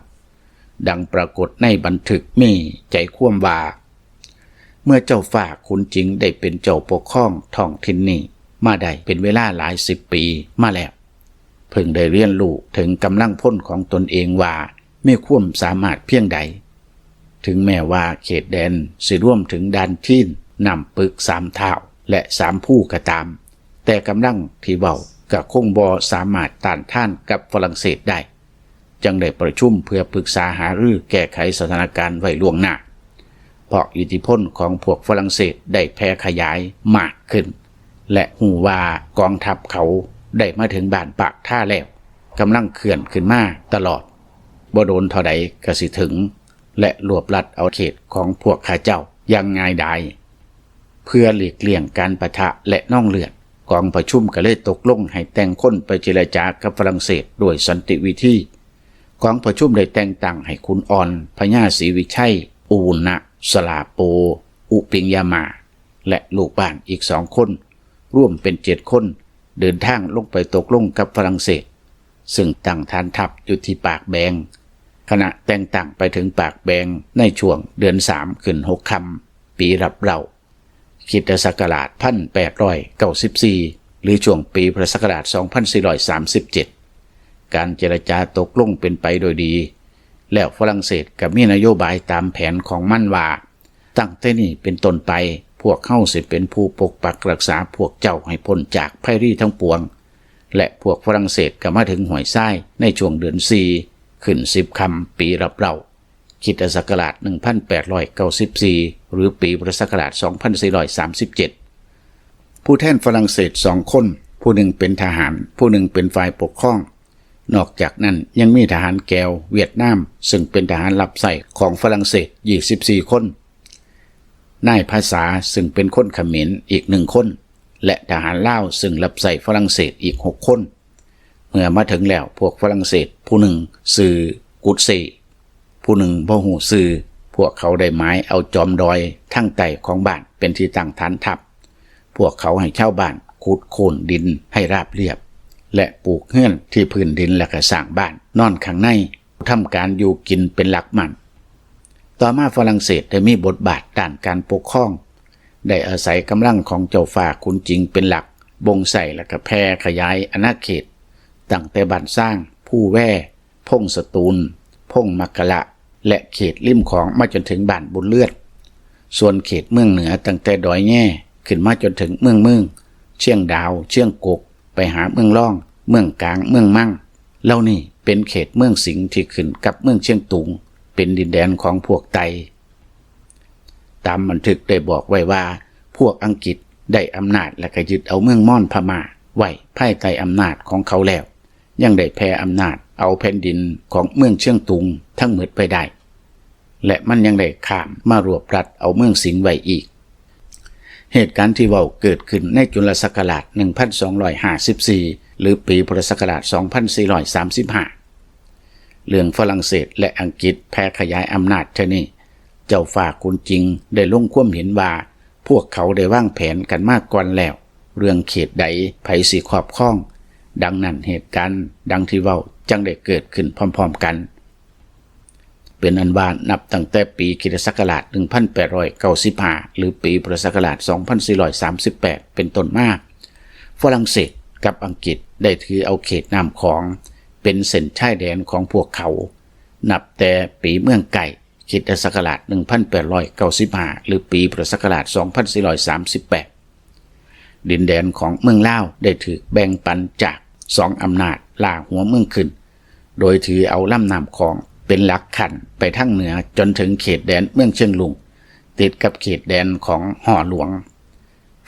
ດັ່ງປາກົດໃນບັນທຶກມີໃຈຄວາມວ່າ, ເມື່ອເຈົ້າຟ້າຂຸນຈິງໄດ້ເປັນເຈົ້າປົກຄອງທ້ອງຖິ່ນນີ້ມາໄດ້ເປັນເວລາຫຼາຍສິບປີມາແລ້ວ, ເພິ່ງໄດ້ຮຽນຮູ້ເຖິງກຳລັງພົນຂອງຕົນເອງວ່າມີຄວາມສາມາດພຽງໃດ. ເຖິງແມ້ວ່າເຂດແດນຊິລວມເຖິງດ່ານທີນ, ນ້ຳປຶກສາມທ້າວ ແລະ ສາມພູກໍຕາມ, ແຕ່ກຳລັງທີ່ເວົ້າກໍຄົງບໍ່ສາມາດຕ້ານທານກັບຝຣັ່ງເສດໄດ້. ຈຶ່ງໄດ້ປະຊຸມເພື່ອປຶກສາຫາລືແກ້ໄຂສະຖານະການໄວ້ລ່ວງໜ້າ, ເພາະອິດທິພົນຂອງພວກຝຣັ່ງເສດໄດ້ແຜ່ຂະຫຍາຍມາກຂຶ້ນ ແລະ ຮູ້ວ່າກອງທັບເຂົາໄດ້ມາເຖິງບ້ານປາກທາແລ້ວ, ກຳລັງເຄື່ອນຂຶ້ນມາຕະຫຼອດ, ບໍ່ດົນເທົ່າໃດກໍຊິເຖິງ ແລະ ລວບລັດເອົາເຂດຂອງພວກຂ້າເຈົ້າຢ່າງງ່າຍດາຍ. ເພື່ອຫຼີກລ່ຽງການປະທະ ແລະ ນອງເລືອດ, ກອງປະຊຸມກໍເລີຍຕົກລົງໃຫ້ແຕ່ງຄົນໄປເຈລະຈາກັບຝຣັ່ງເສດດ້ວຍສັນຕິວິທີ. ກອງປະຊຸມໄດ້ແຕ່ງຕັ້ງໃຫ້ຂຸນອ່ອນພະຍາສີວິໄຊ ອຸບຸນນະ ສະຫຼາໂປ ອຸປິງຍາມາ ແລະ ລູກບ້ານອີກສອງຄົນ, ລວມເປັນເຈັດຄົນ, ເດີນທາງລົງໄປຕົກລົງກັບຝຣັ່ງເສດ, ຊຶ່ງຕັ້ງຖານທັບຢູ່ທີ່ປາກແບງ, ຂະນະແຕ່ງຕັ້ງໄປເຖິງປາກແບງໃນຊ່ວງເດືອນສາມຂຶ້ນຫົກຄ່ຳ ປີລັບເຫຼົ່າ ຄຣິສຕະສັກກະລາດພັນແປດຮ້ອຍເກົ້າສິບສີ່ ຫຼື ຊ່ວງປີພຸດທະສັກກະລາດສອງພັນສີ່ຮ້ອຍສາມສິບເຈັດ. ການເຈລະຈາຕົກລົງເປັນໄປໂດຍດີ, ແລ້ວຝຣັ່ງເສດກໍມີນະໂຍບາຍຕາມແຜນຂອງມັນວ່າ, ຕັ້ງແຕ່ນີ້ເປັນຕົ້ນໄປ, ພວກເຮົາຊິເປັນຜູ້ປົກປັກຮັກສາພວກເຈົ້າໃຫ້ພົ້ນຈາກໄພລີທັງປວງ, ແລະ ພວກຝຣັ່ງເສດກໍມາເຖິງຫ້ວຍຊາຍໃນຊ່ວງເດືອນສີ່ຂຶ້ນສິບຄ່ຳ ປີລັບເຫຼົ່າ ຄຣິສຕະສັກກະລາດໜຶ່ງພັນແປດຮ້ອຍເກົ້າສິບສີ່ ຫຼື ປີພຸດທະສັກກະລາດສອງພັນສີ່ຮ້ອຍສາມສິບເຈັດ. ຜູ້ແທນຝຣັ່ງເສດສອງຄົນ, ຜູ້ໜຶ່ງເປັນທະຫານ, ຜູ້ໜຶ່ງເປັນຝ່າຍປົກຄອງ. ນອກຈາກນັ້ນຍັງມີທະຫານແກວຫວຽດນາມ, ຊຶ່ງເປັນທະຫານຮັບໃຊ້ຂອງຝຣັ່ງເສດ ຊາວສີ່ຄົນ, ນາຍພາສາ, ຊຶ່ງເປັນຄົນຂະເໝນ, ອີກໜຶ່ງຄົນ ແລະ ທະຫານລາວ ຊຶ່ງຮັບໃຊ້ຝຣັ່ງເສດ ອີກຫົກຄົນ. ເມື່ອມາເຖິງແລ້ວ, ພວກຝຣັ່ງເສດຜູ້ໜຶ່ງຊື່ກຸດເຊ, ຜູ້ໜຶ່ງບໍ່ຮູ້ຊື່. ພວກເຂົາໄດ້ໝາຍເອົາຈອມດອຍທາງໃຕ້ຂອງບ້ານເປັນທີ່ຕັ້ງຖານທັບ. ພວກເຂົາໃຫ້ຊາວບ້ານຂຸດໂຄ່ນດິນໃຫ້ລາບລຽບ ແລະ ປູກເຮືອນທີ່ພື້ນດິນ ແລະ ກໍສ້າງບ້ານນອນຂ້າງໃນ, ທຳການຢູ່ກິນເປັນຫຼັກໝັ້ນ. ຕໍ່ມາຝຣັ່ງເສດໄດ້ມີບົດບາດດ້ານການປົກຄອງ, ໄດ້ອາໄສກຳລັງຂອງເຈົ້າຟ້າຂຸນຈິງເປັນຫຼັກ, ບົ່ງໃຊ້ ແລະ ກະແຜ່ຂະຫຍາຍອານາເຂດ, ຕັ້ງແຕ່ບ້ານຊ້າງ, ພູແວ, ພົງສະຕູນ, ພົງມັກກະລະ ແລະ ເຂດລິມຂອງມາຈົນເຖິງບ້ານບຸນເລືອດ. ສ່ວນເຂດເມືອງເໜືອ, ຕັ້ງແຕ່ດອຍແຍຂຶ້ນມາຈົນເຖິງເມືອງເມີງ, ຊຽງດາວ, ຊຽງກົກ, ໄປຫາເມືອງລອງ, ເມືອງກາງ, ເມືອງມັງ, ເຫຼົ່ານີ້ເປັນເຂດເມືອງສິງທີ່ຂຶ້ນກັບເມືອງຊຽງຕຸງ, ເປັນດິນແດນຂອງພວກໄຕ. ຕາມບັນທຶກໄດ້ບອກໄວ້ວ່າ, ພວກອັງກິດໄດ້ອຳນາດ ແລະ ກະຍຶດເອົາເມືອງມອນພະມ້າໄວ້ພາຍໃຕ້ອຳນາດຂອງເຂົາແລ້ວ, ຍັງໄດ້ແຜ່ອຳນາດເອົາແຜ່ນດິນຂອງເມືອງຊຽງຕຸງທັງໝົດໄວ້ໄດ້ ແລະ ມັນຍັງໄດ້ຂ້າມມາລວບລັດເອົາເມືອງສິງໄວ້ອີກ. ເຫດການທີ່ເວົ້າເກີດຂຶ້ນໃນຈຸລະສັກກະລາດໜຶ່ງພັນສອງຮ້ອຍຫ້າສິບສີ່ ຫຼື ປີພຸດທະສັກກະລາດສອງພັນສີ່ຮ້ອຍສາມສິບຫ້າ. ເລື່ອງຝຣັ່ງເສດ ແລະ ອັງກິດແຜ່ຂະຫຍາຍອຳນາດເທື່ອນີ້, ເຈົ້າຟ້າຂຸນຈິງໄດ້ລົງຄວາມເຫັນວ່າ ພວກເຂົາໄດ້ວາງແຜນກັນມາກ່ອນແລ້ວ ເລື່ອງເຂດໃດໃຜຊິຄອບຄອງ, ດັ່ງນັ້ນເຫດການດັ່ງທີ່ເວົ້າຈຶ່ງໄດ້ເກີດຂຶ້ນພ້ອມໆກັນ. ເປັນອັນວ່ານັບຕັ້ງແຕ່ປີຄຣິສຕະສັກກະລາດໜຶ່ງພັນແປດຮ້ອຍເກົ້າສິບຫ້າ ຫຼື ປີພຸດທະສັກກະລາດສອງພັນສີ່ຮ້ອຍສາມສິບແປດເປັນຕົ້ນມາ, ຝຣັ່ງເສດກັບອັງກິດໄດ້ຖືເອົາເຂດນ້ຳຂອງເປັນເສັ້ນຊາຍແດນຂອງພວກເຂົາ, ນັບແຕ່ປີເມືອງໄກ່ ຄຣິສຕະສັກກະລາດໜຶ່ງພັນແປດຮ້ອຍເກົ້າສິບຫ້າ ຫຼື ປີພຸດທະສັກກະລາດສອງພັນສີ່ຮ້ອຍສາມສິບແປດ. ດິນແດນຂອງເມືອງລາວໄດ້ຖືກແບ່ງປັນຈາກສອງອຳນາດລ່າຫົວເມືອງຂຶ້ນ, ໂດຍຖືເອົາລຳນ້ຳຂອງເປັນຫຼັກຂັ້ນໄປທາງເໜືອຈົນເຖິງເຂດແດນເມືອງຊຽງລຸງ, ຕິດກັບເຂດແດນຂອງຫໍຫຼວງ.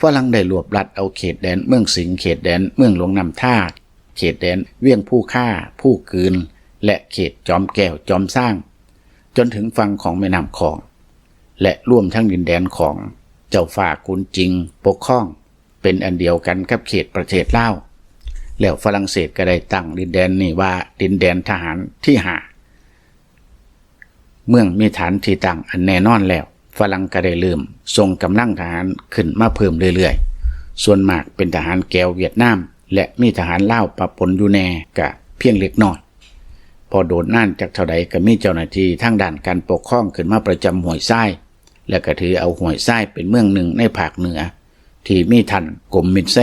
ຝຣັ່ງໄດ້ລວບລັດເອົາເຂດແດນເມືອງສິງ, ເຂດແດນເມືອງຫຼວງນ້ຳທາ, ເຂດແດນວຽງພູຄາ, ພູກືນ ແລະ ເຂດຈອມແກ້ວ, ຈອມຊ້າງ, ຈົນເຖິງຝັ່ງຂອງແມ່ນ້ຳຂອງ ແລະ ລວມທັງດິນແດນຂອງເຈົ້າຟ້າຂຸນຈິງປົກຄອງ ເປັນອັນດຽວກັນກັບເຂດປະເທດລາວ. ແລ້ວຝຣັ່ງເສດກໍໄດ້ຕັ້ງດິນແດນນີ້ວ່າດິນແດນທະຫານທີຫ້າ. ເມືອງມີຖານທີ່ຕັ້ງອັນແນ່ນອນແລ້ວ, ຝຣັ່ງກໍໄດ້ເລີ່ມສົ່ງກຳລັງທະຫານຂຶ້ນມາເພີ່ມເລື້ອຍໆ, ສ່ວນມາກເປັນທະຫານແກວຫວຽດນາມ ແລະ ມີທະຫານລາວປະປົນຢູ່ແດ່ ກະພຽງເລັກນ້ອຍ. ບໍ່ດົນນານຈັກເທົ່າໃດ ກໍມີເຈົ້າໜ້າທີ່ທາງດ້ານການປົກຄອງຂຶ້ນມາປະຈຳຫ້ວຍຊາຍ ແລະ ກໍຖືເອົາຫ້ວຍຊາຍເປັນເມືອງໜຶ່ງໃນພາກເໜືອ ທີ່ມີທ່ານ ກົມມິດແຊ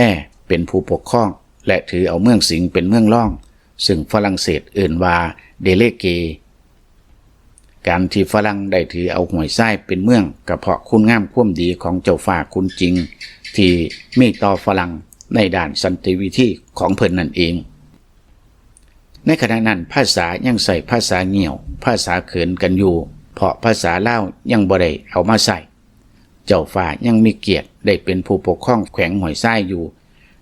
ເປັນຜູ້ປົກຄອງ ແລະ ຖືເອົາເມືອງສິງເປັນເມືອງຮອງ, ຊຶ່ງຝຣັ່ງເສດເອີ້ນວ່າ ເດເລເກ. ການທີ່ຝຣັ່ງໄດ້ຖືເອົາຫ້ວຍຊາຍເປັນເມືອງ ກໍເພາະຄຸນງາມຄວາມດີຂອງເຈົ້າຟ້າຂຸນຈິງ ທີ່ມີຕໍ່ຝຣັ່ງໃນດ້ານສັນຕິວິທີຂອງເພິ່ນນັ້ນເອງ. ໃນຂະນະນັ້ນ ພາສາຍັງໃຊ້ພາສາງ່ຽວ, ພາສາເຂີນກັນຢູ່, ເພາະພາສາລາວຍັງບໍ່ໄດ້ເອົາມາໃຊ້. ເຈົ້າຟ້າຍັງມີກຽດໄດ້ເປັນຜູ້ປົກຄອງແຂວງຫ້ວຍຊາຍຢູ່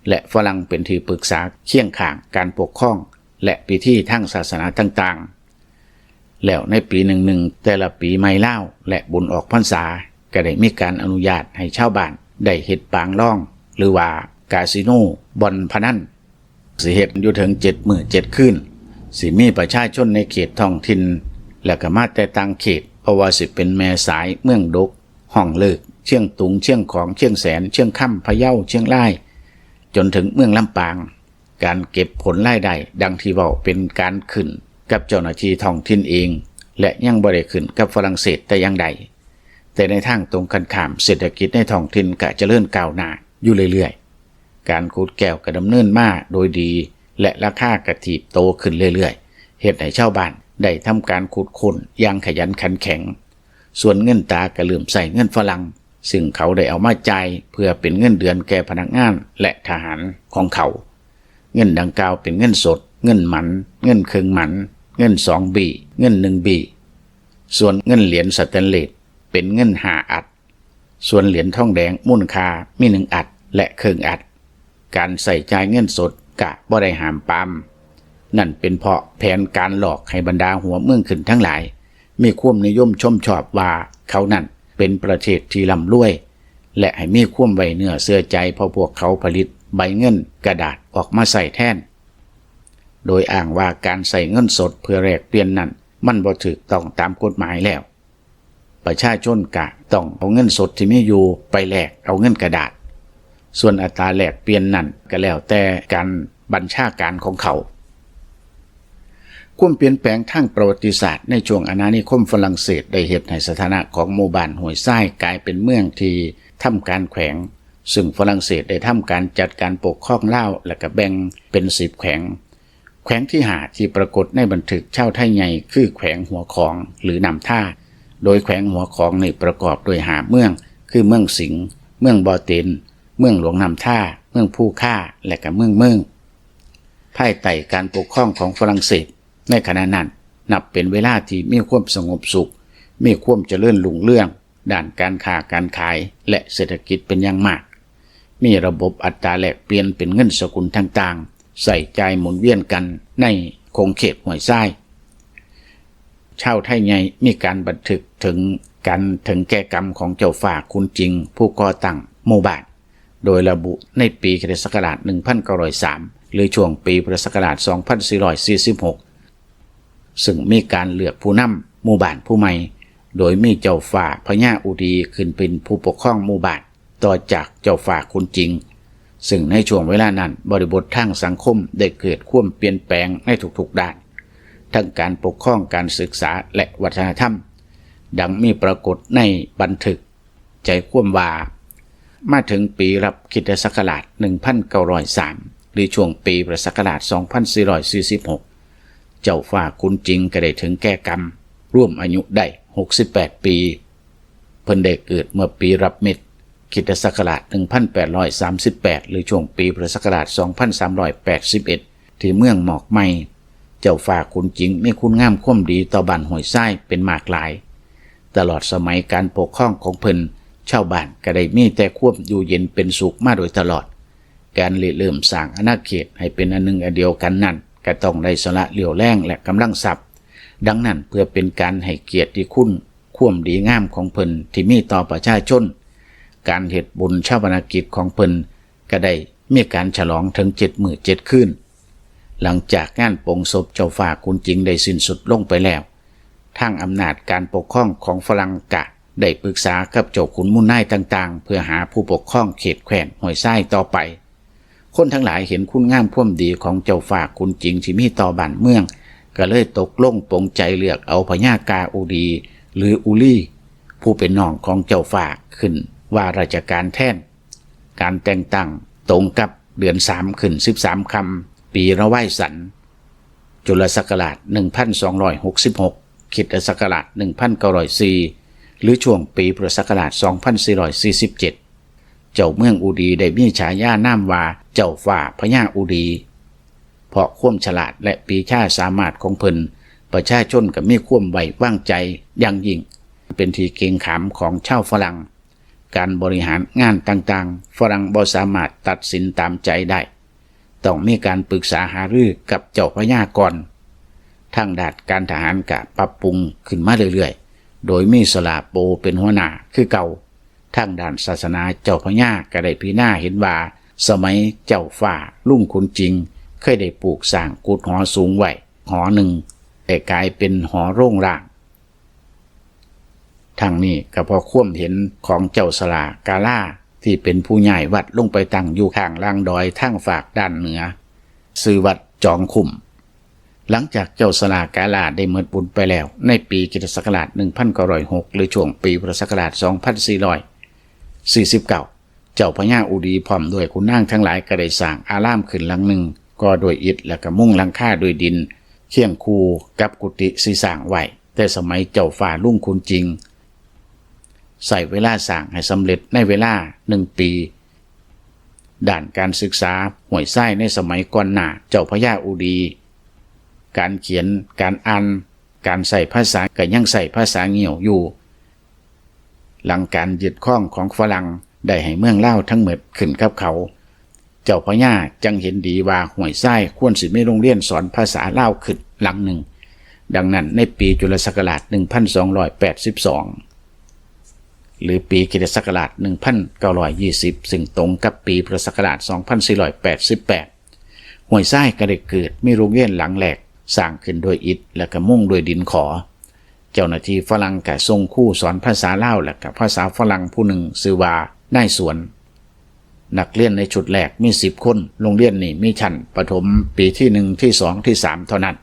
ແລະ ຝຣັ່ງເປັນທີ່ປຶກສາຄຽງຂ້າງການປົກຄອງ ແລະ ພິທີທາງສາສະໜາຕ່າງໆ. ແລ້ວໃນປີໜຶ່ງໜຶ່ງ ແຕ່ລະປີໃໝ່ລາວ ແລະ ບຸນອອກພັນສາ ກໍໄດ້ມີການອະນຸຍາດໃຫ້ຊາວບ້ານໄດ້ເຮັດປາງລອງ ຫຼືວ່າກາສິໂນ, ບ່ອນພະນັນ, ຊິເຮັດຢູ່ເຖິງເຈັດມື້ເຈັດຄືນ, ຊິມີປະຊາຊົນໃນເຂດທ້ອງຖິ່ນ ແລະ ກໍມາແຕ່ຕ່າງເຂດ, ບໍ່ວ່າຊິເປັນແມ່ສາຍ, ເມືອງດົກ, ຮ່ອງເລີກ, ຊຽງຕຸງ, ຊຽງຂອງ, ຊຽງແສນ, ຊຽງຄຳ, ພະເຍົາ, ຊຽງລາຍ, ຈົນເຖິງເມືອງລຳປາງ. ການເກັບຜົນລາຍໄດ້ ດັ່ງທີ່ເວົ້າ ເປັນການຂຶ້ນກັບເຈົ້າໜ້າທີ່ທ້ອງຖິ່ນເອງ ແລະ ຍັງບໍ່ໄດ້ຂຶ້ນກັບຝຣັ່ງເສດແຕ່ຢ່າງໃດ. ແຕ່ໃນທາງຕົງກັນຂ້າມ, ເສດຖະກິດໃນທ້ອງຖິ່ນກະຈະເລີນກ້າວໜ້າຢູ່ເລື້ອຍໆ. ການຂຸດແກ້ວກະດຳເນີນມາໂດຍດີ ແລະ ລາຄາກະຖີບໂຕຂຶ້ນເລື້ອຍໆ, ເຮັດໃຫ້ຊາວບ້ານໄດ້ທຳການຂຸດຄົ້ນຢ່າງຂະຫຍັນຂັນແຂງ. ສ່ວນເງິນຕາກະເລີ່ມໃຊ້ເງິນຝຣັ່ງ ຊຶ່ງເຂົາໄດ້ເອົາມາຈ່າຍເພື່ອເປັນເງິນເດືອນແກ່ພະນັກງານ ແລະ ທະຫານຂອງເຂົາ. ເງິນດັ່ງກ່າວເປັນເງິນສົດ, ເງິນໝັນ, ເງິນເຄິ່ງໝັນ, ເງິນສອງບີ, ເງິນໜຶ່ງບີ. ສ່ວນເງິນຫຼຽນສະແຕນເລດເປັນເງິນຫ້າອັດ. ສ່ວນຫຼຽນທອງແດງມູນຄ່າມີໜຶ່ງອັດ ແລະ ເຄິ່ງອັດ. ການໃຊ້ຈ່າຍເງິນສົດກະບໍ່ໄດ້ຫ້າມປາມ. ນັ້ນເປັນເພາະແຜນການຫຼອກໃຫ້ບັນດາຫົວເມືອງຂຶ້ນທັງຫຼາຍ ມີຄວາມນິຍົມຊົມຊອບວ່າເຂົານັ້ນເປັນປະເທດທີ່ລ່ຳລວຍ ແລະ ໃຫ້ມີຄວາມໄວ້ເນື້ອເຊື່ອໃຈ ເພາະພວກເຂົາຜະລິດໃບເງິນກະດາດອອກມາໃຊ້ແທນ, ໂດຍອ້າງວ່າການໃຊ້ເງິນສົດເພື່ອແລກປ່ຽນນັ້ນ ມັນບໍ່ຖືກຕ້ອງຕາມກົດໝາຍແລ້ວ. ປະຊາຊົນກະຕ້ອງເອົາເງິນສົດທີ່ມີຢູ່ໄປແລກເອົາເງິນກະດາດ. ສ່ວນອັດຕາແລກປ່ຽນນັ້ນກະແລ້ວແຕ່ການບັນຊາການຂອງເຂົາ. ຄວາມປ່ຽນແປງທາງປະຫວັດຕິສາດໃນຊ່ວງອານານິຄົມຝຣັ່ງເສດໄດ້ເຮັດໃຫ້ສະຖານະຂອງໝູ່ບ້ານຫ້ວຍຊາຍກາຍເປັນເມືອງທີ່ທຳການແຂວງ, ຊຶ່ງຝຣັ່ງເສດໄດ້ທຳການຈັດການປົກຄອງລາວ ແລະ ກະແບ່ງເປັນສິບແຂວງ. ແຂວງທີຫ້າທີ່ປາກົດໃນບັນທຶກຊາວໄທໃຫຍ່ຄືແຂວງຫົວຂອງ ຫຼື ນ້ຳທາ, ໂດຍແຂວງຫົວຂອງນີ້ປະກອບດ້ວຍຫ້າເມືອງ ຄືເມືອງສິງ, ເມືອງບໍ່ເຕັນ, ເມືອງຫຼວງນ້ຳທາ, ເມືອງພູຄາ ແລະ ກະເມືອງເມີງ. ພາຍໃຕ້ການປົກຄອງຂອງຝຣັ່ງເສດໃນຂະນະນັ້ນ ນັບເປັນເວລາທີ່ມີຄວາມສະຫງົບສຸກ, ມີຄວາມຈະເລີນຮຸ່ງເຮືອງ ດ້ານການຄ້າການຂາຍ ແລະ ເສດຖະກິດເປັນຢ່າງມາກ, ມີລະບົບອັດຕາແລກປ່ຽນເປັນເງິນສະກຸນຕ່າງໆ ໃຊ້ຈ່າຍໝູນວຽນກັນໃນຂົງເຂດຫ້ວຍຊາຍ. ຊາວໄທໃຫຍ່ມີການບັນທຶກເຖິງການເຖິງແກ່ກຳຂອງເຈົ້າຟ້າຂຸນຈິງ ຜູ້ກໍ່ຕັ້ງໝູ່ບ້ານ, ໂດຍລະບຸໃນປີຄຣິສຕະສັກກະລາດໜຶ່ງພັນເກົ້າຮ້ອຍສາມ ຫຼື ຊ່ວງປີພຸດທະສັກກະລາດສອງພັນສີ່ຮ້ອຍສີ່ສິບຫົກ ຊຶ່ງມີການເລືອກຜູ້ນຳໝູ່ບ້ານຜູ້ໃໝ່, ໂດຍມີເຈົ້າຟ້າພະຍາອຸດີຂຶ້ນເປັນຜູ້ປົກຄອງໝູ່ບ້ານ ຕໍ່ຈາກເຈົ້າຟ້າຂຸນຈິງ, ຊຶ່ງໃນຊ່ວງເວລານັ້ນ ບໍລິບົດທາງສັງຄົມໄດ້ເກີດຄວາມປ່ຽນແປງໃນທຸກໆດ້ານ, ທັງການປົກຄອງ, ການສຶກສາ ແລະ ວັດທະນະທຳ, ດັ່ງມີປາກົດໃນບັນທຶກ. ໃຈຄວາມວ່າ ມາເຖິງປີຮັບຄຣິສຕະສັກກະລາດໜຶ່ງພັນເກົ້າຮ້ອຍສາມ ຫຼື ຊ່ວງປີພຸດທະສັກກະລາດສອງພັນສີ່ຮ້ອຍສີ່ສິບຫົກ ເຈົ້າຟ້າຂຸນຈິງກໍໄດ້ເຖິງແກ່ກຳ, ລວມອາຍຸໄດ້ຫົກສິບແປດປີ. ເພິ່ນໄດ້ເກີດເມື່ອປີຮັບມິດ ຄຣິສຕະສັກກະລາດໜຶ່ງພັນແປດຮ້ອຍສາມສິບແປດ ຫຼື ຊ່ວງປີພຸດທະສັກກະລາດສອງພັນສາມຮ້ອຍແປດສິບເອັດ ທີ່ເມືອງໝອກໃໝ່. ເຈົ້າຟ້າຂຸນຈິງມີຄຸນງາມຄວາມດີຕໍ່ບ້ານຫ້ວຍຊາຍເປັນມາກຫຼາຍ. ຕະຫຼອດສະໄໝການປົກຄອງຂອງເພິ່ນ, ຊາວບ້ານກໍໄດ້ມີແຕ່ຄວາມຢູ່ເຢັນເປັນສຸກມາໂດຍຕະຫຼອດ. ການລິເລີ່ມສ້າງອານາເຂດໃຫ້ເປັນອັນໜຶ່ງອັນດຽວກັນນັ້ນ, ກໍຕ້ອງໄດ້ສະຫຼະຫຼຽວແຮງ ແລະ ກຳລັງຊັບ. ດັ່ງນັ້ນ, ເພື່ອເປັນການໃຫ້ກຽດຕິຄຸນຄວາມດີງາມຂອງເພິ່ນທີ່ມີຕໍ່ປະຊາຊົນ, ການເຮັດບຸນຊາປະນະກິດຂອງເພິ່ນ ກໍໄດ້ມີການສະຫຼອງເຖິງເຈັດມື້ເຈັດຄືນ. ຫຼັງຈາກງານປົງສົບເຈົ້າຟ້າຂຸນຈິງໄດ້ສິ້ນສຸດລົງໄປແລ້ວ, ທາງອຳນາດການປົກຄອງຂອງຝຣັ່ງກະໄດ້ປຶກສາກັບເຈົ້າຂຸນມູນນາຍຕ່າງໆ ເພື່ອຫາຜູ້ປົກຄອງເຂດແຄວ້ນຫ້ວຍຊາຍຕໍ່ໄປ. ຄົນທັງຫຼາຍເຫັນຄຸນງາມຄວາມດີຂອງເຈົ້າຟ້າຂຸນຈິງທີ່ມີຕໍ່ບ້ານເມືອງ ກໍເລີຍຕົກລົງປົງໃຈເລືອກເອົາພະຍາກາອຸດີ ຫຼື ອຸລີ ຜູ້ເປັນນ້ອງຂອງເຈົ້າຟ້າ ຂຶ້ນວ່າລາຊະການແທນ. ການແຕ່ງຕັ້ງຕົງກັບເດືອນສາມຂຶ້ນສິບສາມຄ່ຳ ປີລະວາຍສັນ ຈຸລະສັກກະລາດໜຶ່ງພັນສອງຮ້ອຍຫົກສິບຫົກ ຄຣິສຕະສັກກະລາດໜຶ່ງພັນເກົ້າຮ້ອຍສີ່ ຫຼື ຊ່ວງປີພຸດທະສັກກະລາດສອງພັນສີ່ຮ້ອຍສີ່ສິບເຈັດ ເຈົ້າເມືອງອຸດີໄດ້ມີສາຍານາມວ່າເຈົ້າຟ້າພະຍາອຸດີ ເພາະຄວາມສະຫຼາດ ແລະ ປີຊາສາມາດຂອງເພິ່ນ, ປະຊາຊົນກໍມີຄວາມໄວ້ວາງໃຈຢ່າງຍິ່ງ, ເປັນທີ່ເກງຂາມຂອງຊາວຝຣັ່ງ. ການບໍລິຫານງານຕ່າງໆ ຝຣັ່ງບໍ່ສາມາດຕັດສິນຕາມໃຈໄດ້, ຕ້ອງມີການປຶກສາຫາລືກັບເຈົ້າພະຍາກ່ອນ. ທາງດ້ານການທະຫານກະປັບປຸງຂຶ້ນມາເລື້ອຍໆ ໂດຍມີສະຫຼາໂປເປັນຫົວໜ້າຄືເກົ່າ. ທາງດ້ານສາສະໜາເຈົ້າພະຍາກໍໄດ້ພິຈາລະນາເຫັນວ່າ ສະໄໝເຈົ້າຟ້າລຸງຂຸນຈິງເຄີຍໄດ້ປູກສ້າງກຸດຫໍສູງໄວ້ຫໍໜຶ່ງ ແຕ່ກາຍເປັນຫໍໂຣງຮ້າງ. ທັງນີ້ກໍເພາະຄວາມເຫັນຂອງເຈົ້າສະຫຼາກາລາ ທີ່ເປັນຜູ້ຍ້າຍວັດລົງໄປຕັ້ງຢູ່ຂ້າງລ່າງດອຍທາງຟາກດ້ານເໜືອ ຊື່ວັດຈອງຄຸ້ມ. ຫຼັງຈາກເຈົ້າສະຫຼາກາລາໄດ້ໝົດບຸນໄປແລ້ວ ໃນປີຄຣິສຕະສັກກະລາດໜຶ່ງພັນເກົ້າຮ້ອຍຫົກ ຫຼື ຊ່ວງປີພຸດທະສັກກະລາດສອງພັນສີ່ຮ້ອຍສີ່ສິບເກົ້າ ເຈົ້າພະຍາອຸດີພ້ອມດ້ວຍຂຸນນາງທັງຫຼາຍກໍໄດ້ສ້າງອາລາມຂຶ້ນຫຼັງໜຶ່ງ ກໍ່ດ້ວຍອິດ ແລະ ກະມຸງຫຼັງຄາດ້ວຍດິນ ຄຽງຄູ່ກັບກຸຕິທີ່ສ້າງໄວ້ແຕ່ສະໄໝເຈົ້າຟ້າລຸງຂຸນຈິງ. ໃຊ້ເວລາສ້າງໃຫ້ສຳເລັດໃນເວລາໜຶ່ງປີ. ດ້ານການສຶກສາຫ້ວຍຊາຍໃນສະໄໝກ່ອນໜ້າເຈົ້າພະຍາອຸດີ, ການຂຽນ, ການອ່ານ, ການໃຊ້ພາສາກໍຍັງໃຊ້ພາສາງ່ຽວຢູ່. ຫຼັງການຍຶດຄອງຂອງຝຣັ່ງໄດ້ໃຫ້ເມືອງລາວທັງໝົດຂຶ້ນກັບເຂົາ, ເຈົ້າພະຍາຈຶ່ງເຫັນດີວ່າຫ້ວຍຊາຍຄວນຊິມີໂຮງຮຽນສອນພາສາລາວຂຶ້ນຫຼັງໜຶ່ງ. ດັ່ງນັ້ນ ໃນປີຈຸລະສັກກະລາດໜຶ່ງພັນສອງຮ້ອຍແປດສິບສອງ ຫຼື ປີຄຣິສຕະສັກກະລາດໜຶ່ງພັນເກົ້າຮ້ອຍຊາວ ຊຶ່ງຕົງກັບປີພຸດທະສັກກະລາດສອງພັນສີ່ຮ້ອຍແປດສິບແປດ ຫ້ວຍຊາຍກໍໄດ້ເກີດມີໂຮງຮຽນຫຼັງແລກ ສ້າງຂຶ້ນດ້ວຍອິດ ແລະ ກະມຸງດ້ວຍດິນຂໍ. ເຈົ້າໜ້າທີ່ຝຣັ່ງກະສົ່ງຄູສອນພາສາລາວ ແລະ ກະພາສາຝຣັ່ງຜູ້ໜຶ່ງຊື່ວ່ານາຍສວນ. ນັກຮຽນໃນຊຸດແລກມີສິບຄົນ. ໂຮງຮຽນນີ້ມີຊັ້ນປະຖົມປີທີໜຶ່ງ, ທີສອງ, ທີສາມເທົ່ານັ້ນ.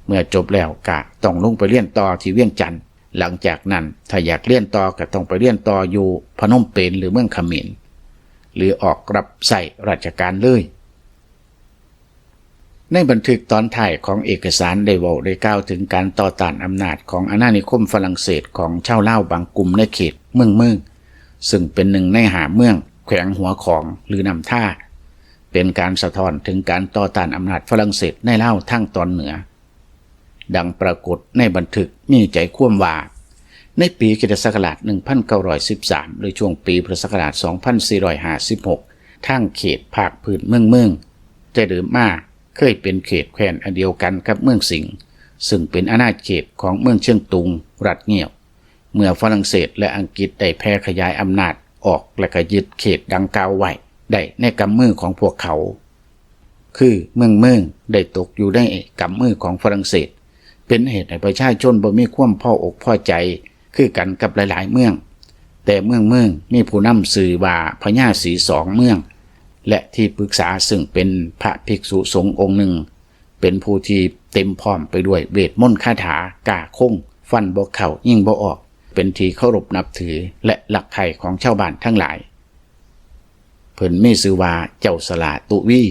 ເມື່ອຈົບແລ້ວກະຕ້ອງລົງໄປຮຽນຕໍ່ທີ່ວຽງຈັນ. ຫຼັງຈາກນັ້ນ ຖ້າຢາກຮຽນຕໍ່ກໍຕ້ອງໄປຮຽນຕໍ່ຢູ່ພະນົມເປນ ຫຼື ເມືອງຂະເໝນ ຫຼື ອອກຮັບໃຊ້ລາຊະການເລີຍ. ໃນບັນທຶກຕອນທ້າຍຂອງເອກະສານໄດ້ເວົ້າໄດ້ກ່າວເຖິງການຕໍ່ຕ້ານອຳນາດຂອງອານານິຄົມຝຣັ່ງເສດຂອງຊາວລາວບາງກຸ່ມໃນເຂດເມືອງເມີງ ຊຶ່ງເປັນໜຶ່ງໃນຫ້າເມືອງແຂວງຫົວຂອງ ຫຼື ນ້ຳທາ, ເປັນການສະທ້ອນເຖິງການຕໍ່ຕ້ານອຳນາດຝຣັ່ງເສດໃນລາວທາງຕອນເໜືອ. ດັ່ງປາກົດໃນບັນທຶກມີໃຈຄວາມວ່າ ໃນປີຄຣິສຕະສັກກະລາດໜຶ່ງພັນເກົ້າຮ້ອຍສິບສາມ ຫຼື ຊ່ວງປີພຸດທະສັກກະລາດສອງພັນສີ່ຮ້ອຍຫ້າສິບຫົກ ທາງເຂດພາກພື້ນເມືອງເມີງ ແຕ່ເດີມມາເຄີຍເປັນເຂດແຄວ້ນອັນດຽວກັນກັບເມືອງສິງ ຊຶ່ງເປັນອານາເຂດຂອງເມືອງຊຽງຕຸງ, ລັດງຽວ. ເມື່ອຝຣັ່ງເສດ ແລະ ອັງກິດໄດ້ແຜ່ຂະຫຍາຍອຳນາດອອກ ແລະ ກະຍຶດເຂດດັ່ງກ່າວໄວ້ໄດ້ໃນກຳມືຂອງພວກເຂົາ, ຄືເມືອງເມີງໄດ້ຕົກຢູ່ໃນກຳມືຂອງຝຣັ່ງເສດ, ເປັນເຫດໃຫ້ປະຊາຊົນບໍ່ມີຄວາມພໍອົກພໍໃຈຄືກັນກັບຫຼາຍໆເມືອງ. ແຕ່ເມືອງເມີງມີຜູ້ນຳຊື່ວ່າພະຍາສີສອງເມືອງ ແລະ ທີ່ປຶກສາ ຊຶ່ງເປັນພະພິກສຸສົງອົງໜຶ່ງ, ເປັນຜູ້ທີ່ເຕັມພ້ອມໄປດ້ວຍເວດມົນຄາຖາ, ກ້າຄົງ, ຟັນບໍ່ເຂົ້າ, ຍິງບໍ່ອອກ, ເປັນທີ່ເຄົາລົບນັບຖື ແລະ ຮັກໃຄ່ຂອງຊາວບ້ານທັງຫຼາຍ. ເພິ່ນມີຊື່ວ່າເຈົ້າສະຫຼາຕຸວີ.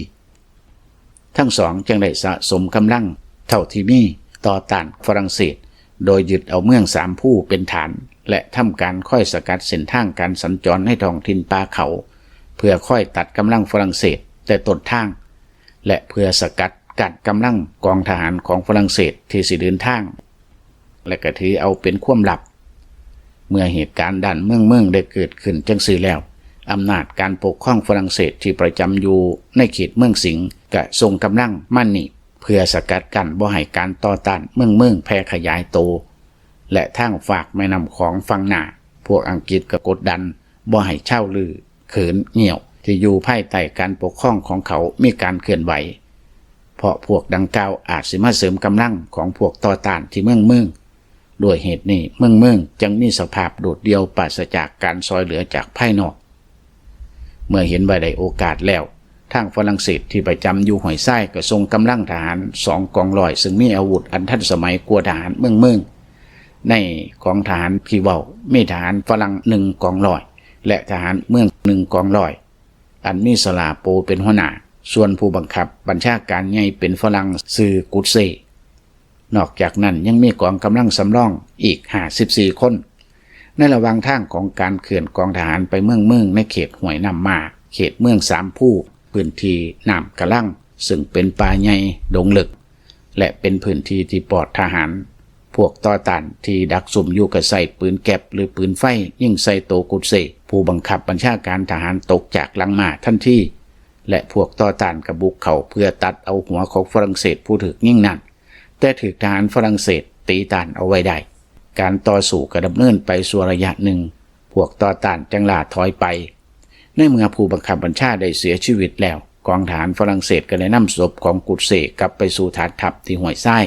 ທັງສອງຈຶ່ງໄດ້ສະສົມກຳລັງເທົ່າທີ່ມີຕໍ່ຕ້ານຝຣັ່ງເສດ, ໂດຍຍຶດເອົາເມືອງສາມພູເປັນຖານ ແລະ ທຳການຄອຍສະກັດເສັ້ນທາງການສັນຈອນໃນທ້ອງຖິ່ນປ່າເຂົາ ເພື່ອຄອຍຕັດກຳລັງຝຣັ່ງເສດແຕ່ຕົ້ນທາງ ແລະ ເພື່ອສະກັດກັ້ນກຳລັງກອງທະຫານຂອງຝຣັ່ງເສດທີ່ຊິເດີນທາງ ແລະ ກະຖືເອົາເປັນຄວາມລັບ. ເມື່ອເຫດການດ້ານເມືອງເມີງໄດ້ເກີດຂຶ້ນຈັ່ງຊີ້ແລ້ວ, ອຳນາດການປົກຄອງຝຣັ່ງເສດທີ່ປະຈຳຢູ່ໃນເຂດເມືອງສິງ ກະສົ່ງກຳລັງມານີ້ເພື່ອສະກັດກັ້ນບໍ່ໃຫ້ການຕໍ່ຕ້ານເມືອງເມີງແຜ່ຂະຫຍາຍໂຕ ແລະ ທາງຟາກແມ່ນ້ຳຂອງຝັ່ງໜ້າ, ພວກອັງກິດກະກົດດັນບໍ່ໃຫ້ຊາວລື ເຂີນ ງຽວ ທີ່ຢູ່ພາຍໃຕ້ການປົກຄອງຂອງເຂົາມີການເຄື່ອນໄຫວ, ເພາະພວກດັ່ງກ່າວອາດຊິມາເສີມກຳລັງຂອງພວກຕໍ່ຕ້ານທີ່ເມືອງເມີງ. ດ້ວຍເຫດນີ້ ເມືອງເມີງຈຶ່ງມີສະພາບໂດດດ່ຽວ ປາສະຈາກການຊ່ອຍເຫຼືອຈາກພາຍນອກ. ເມື່ອເຫັນວ່າໄດ້ໂອກາດແລ້ວ, ທາງຝຣັ່ງເສດທີ່ປະຈຳຢູ່ຫ້ວຍຊາຍ ກໍສົ່ງກຳລັງທະຫານສອງກອງຮ້ອຍ ຊຶ່ງມີອາວຸດອັນທັນສະໄໝກວ່າທະຫານເມືອງເມີງ. ໃນກອງທະຫານທີ່ເວົ້າ ມີທະຫານຝຣັ່ງໜຶ່ງກອງຮ້ອຍ ແລະ ທະຫານເມືອງໜຶ່ງກອງຮ້ອຍ ອັນມີສະຫຼາໂປເປັນຫົວໜ້າ, ສ່ວນຜູ້ບັງຄັບບັນຊາການໃຫຍ່ເປັນຝຣັ່ງຊື່ກຸດເຊ. ນອກຈາກນັ້ນຍັງມີກອງກຳລັງສຳລອງອີກຫ້າສິບສີ່ຄົນ. ໃນລະຫວ່າງທາງຂອງການເຄື່ອນກອງທະຫານໄປເມືອງເມີງ ໃນເຂດຫ້ວຍນ້ຳໝ້າ, ເຂດເມືອງສາມພູ, ພື້ນທີ່ນ້ຳກະລັງ ຊຶ່ງເປັນປ່າໃຫຍ່ດົງເລິກ ແລະ ເປັນພື້ນທີ່ທີ່ປອດທະຫານ, ພວກຕໍ່ຕ້ານທີ່ດັກຊຸ່ມຢູ່ກໍໃຊ້ປືນແກັບ ຫຼື ປືນໄຟຍິງໃສ່ໂຕກຸດເຊ. ຜູ້ບັງຄັບບັນຊາການທະຫານຕົກຈາກຫຼັງມ້າທັນທີ ແລະ ພວກຕໍ່ຕ້ານກໍບຸກເຂົ້າເພື່ອຕັດເອົາຫົວຂອງຝຣັ່ງເສດຜູ້ຖືກຍິງນັ້ນ, ແຕ່ຖືກທະຫານຝຣັ່ງເສດຕີຕ້ານເອົາໄວ້ໄດ້. ການຕໍ່ສູ້ກໍດຳເນີນໄປຊົ່ວໄລຍະໜຶ່ງ, ພວກຕໍ່ຕ້ານຈຶ່ງລ່າຖອຍໄປ. ໃນເມື່ອຜູ້ບັງຄັບບັນຊາໄດ້ເສຍຊີວິດແລ້ວ, ກອງທະຫານຝຣັ່ງເສດກໍໄດ້ນຳສົບຂອງກຸດເຊກັບໄປສູ່ຖານທັບທີ່ຫ້ວຍຊາຍ.